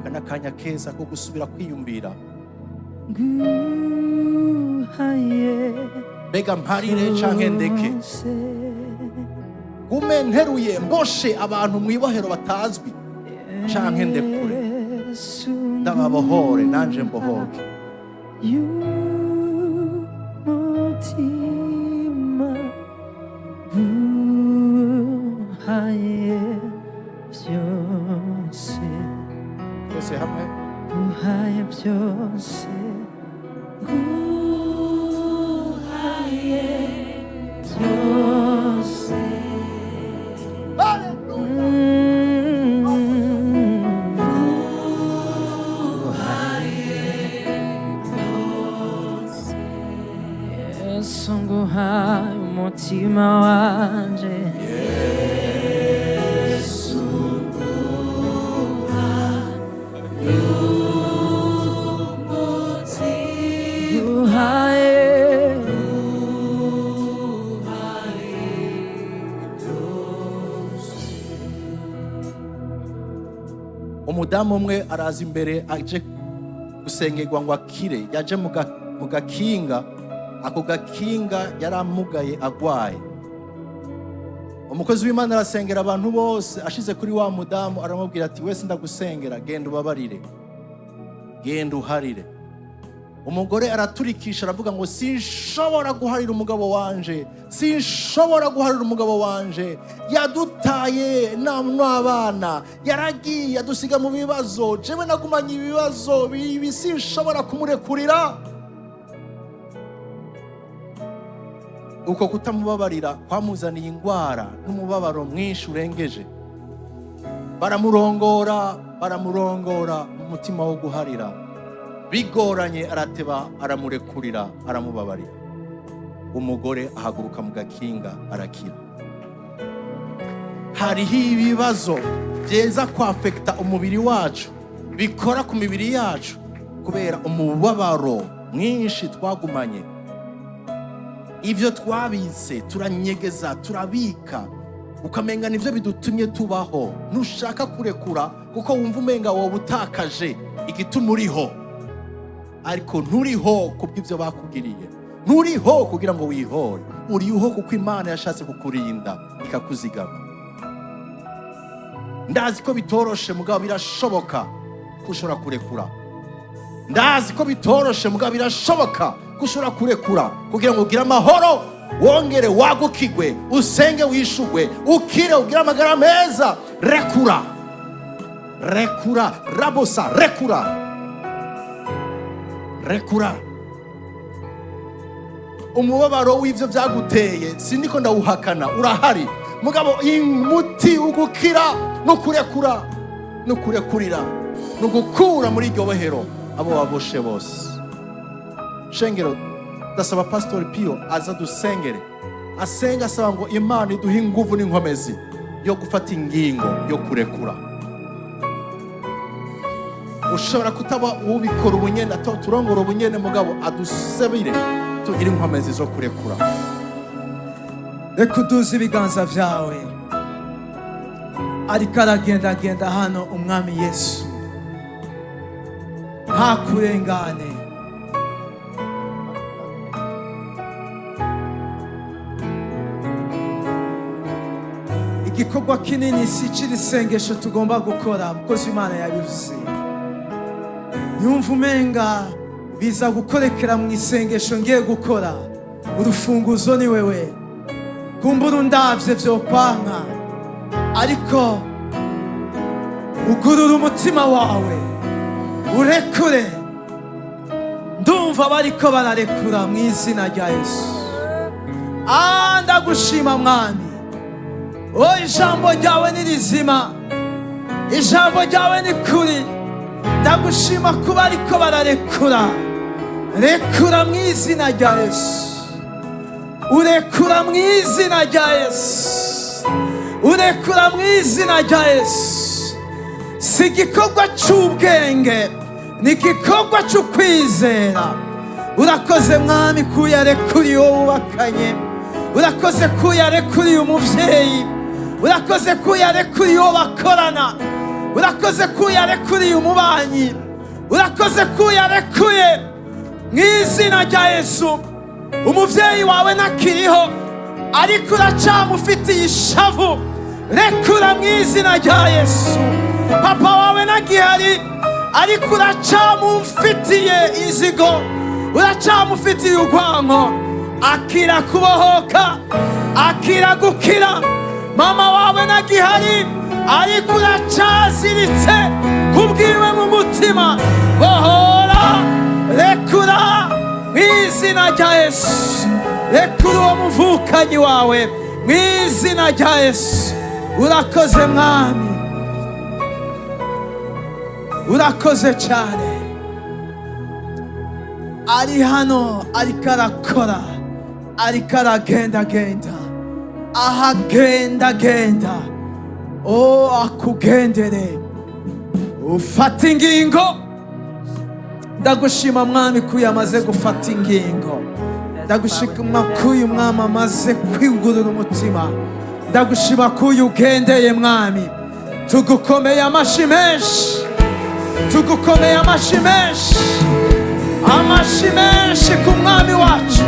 Aka ni akanya keza ko gusubira kwiyumvira. Nguhaye Mbega mparire canke ndeke? byose. Gume nteruye mboshe abantu mu ibohero batazwi canke ndekure? Yesu, Ndababohore, nanje mbohoke. y'umutima, nguhaye byose. Twese hamwe. Nguhaye byose, nguhaye byose. Nguhaye byose. Yesu, nguhaye umutima wanje. Yesu, nguhaye. Umudamu umwe araza imbere aje gusengerwa ngo akire. Yaje mu gakinga. Ako gakinga yaramugaye, agwaye. Umukozi w'Imana arasengera abantu bose, ashize kuri wa mudamu aramubwira ati: "Wese ndagusengera, genda ubabarire, genda uharire." Umugore araturikisha, aravuga ngo: "Sinshobora guharira umugabo wanje, sinshobora guharira umugabo wanje. Yadutaye n'abana, yaragiye adusiga mu bibazo, jewe nagumanye ibibazo bibi, sinshobora kumurekurira." Uko kutamubabarira kwamuzaniye ingwara n'umubabaro mwinshi urengeje. Baramurongora, baramurongora, mu mutima wo guharira bigoranye, arateba aramurekurira, aramubabarira. Umugore ahaguruka mu gakinga, arakira. Hariho ibibazo byeza kwafekita umubiri wacu, bikora ku mibiri yacu kubera umubabaro mwinshi twagumanye, ibyo twabitse, turanyegeza, turabika, ukamenga nibyo bidutumye tubaho. Ntushaka kurekura kuko wumva umenga wowe utakaje igituma uriho. Ariko nturiho kubw'ibyo bakugiriye, nturiho kugira ngo wihore, uriho kuko Imana yashatse kukurinda ikakuzigama. Ndazi ko bitoroshe, mugabo birashoboka ko ushobora kurekura. Ndazi ko bitoroshe, mugabo birashoboka ko ushobora kurekura kugira ngo ugire amahoro, wongere wagukigwe, usenge wishugwe, ukire, ugire amagara meza. Rekura, rekura, rabosa, rekura, rekura. Umubabaro w'ibyo byaguteye sindiko ndawuhakana, urahari, mugabo umuti ugukira no kurekura no kurekurira no gukura muri iryo bohero abo waboshe bose. Shengero, ndasaba Pasitori Piyo aza dusengere, asenga asaba ngo Imana iduhe inguvu n'inkomezi yo gufata ingingo yo kurekura. Ushobora kutaba ubikora ubunyene, turongora ubunyene, mugabo adusabire tugire inkomezi zo kurekura. Reka uduze ibiganza byawe. Ariko aragendagenda hano Umwami Yesu, ntakurengane. Igikorwa kinini si iciri sengesho tugomba gukora, mukozi Imana yabivuze. Yumva umenga biza gukorekera mu isengesho ngiye gukora. Urufunguzo ni wewe. Kumbura undavye vyokwanka, ariko ugurura umutima wawe urekure. Ndumva bariko bararekura mu izina rya Yesu. Ah, ndagushima Mwami. O, ijambo ryawe ni rizima, ijambo ryawe ni kuri. Ndagushima kuba ariko bararekura. Rekura mu izina rya Yesu, urekura mu izina rya Yesu, urekura mu izina rya Yesu. Si igikorwa cy'ubwenge, ni igikorwa cy'ukwizera. Urakoze Mwami kuyarekuriye uwo wubakanye, urakoze kuyarekuriye umuvyeyi, urakoze kuyarekuriye uwo bakorana, urakoze kuyarekuriye umubanyi, urakoze kuyarekuriye mu izina rya Yesu. Umuvyeyi wawe ntakiriho, ariko uracamufitiye ishavu, rekura mu izina rya Yesu. Papa wawe ntagihari, ariko uracamufitiye inzigo, uracamufitiye urwanko, akira kubohoka, akira gukira. Mama wawe ntagihari, ariko uracaziritse kubwiwe mu mutima, bohora, rekura mu izina rya Yesu. Rekura uwo muvukanyi wawe mu izina rya Yesu. Urakoze Mwami, urakoze cyane. Ari hano ariko arakora, ariko aragendagenda, ahagendagenda. O, akugendere, ufata ingingo. Ndagushima Mwami ko uyu amaze gufata ingingo. Ndagushima ko uyu mwami amaze kwigurura umutima. Ndagushima ko uyu ugendeye Mwami. Tugukomeye amashi menshi, tugukomeye amashi menshi, amashi menshi ku mwami wacu.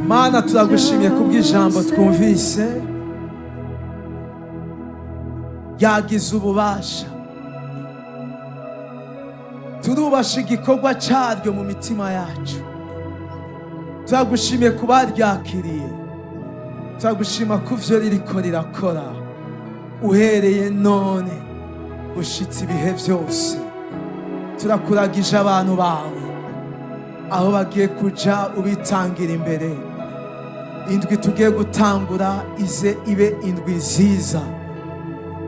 Mana, turagushimiye kubw'ijambo twumvise yagize ububasha. Turubasha igikorwa cyaryo mu mitima yacu. Turagushimiye kuba ryakiriye, turagushima ku vyo ririko rirakora uhereye none gushitsa ibihe byose. Turakuragije abantu bawe aho bagiye kuja, ubitangira imbere. Indwi tugiye gutangura ize ibe indwi nziza.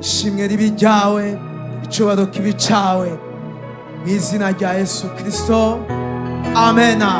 Ishimwe ribe iryawe, icubahiro kibe icawe, mu izina rya Yesu Kristo, amena.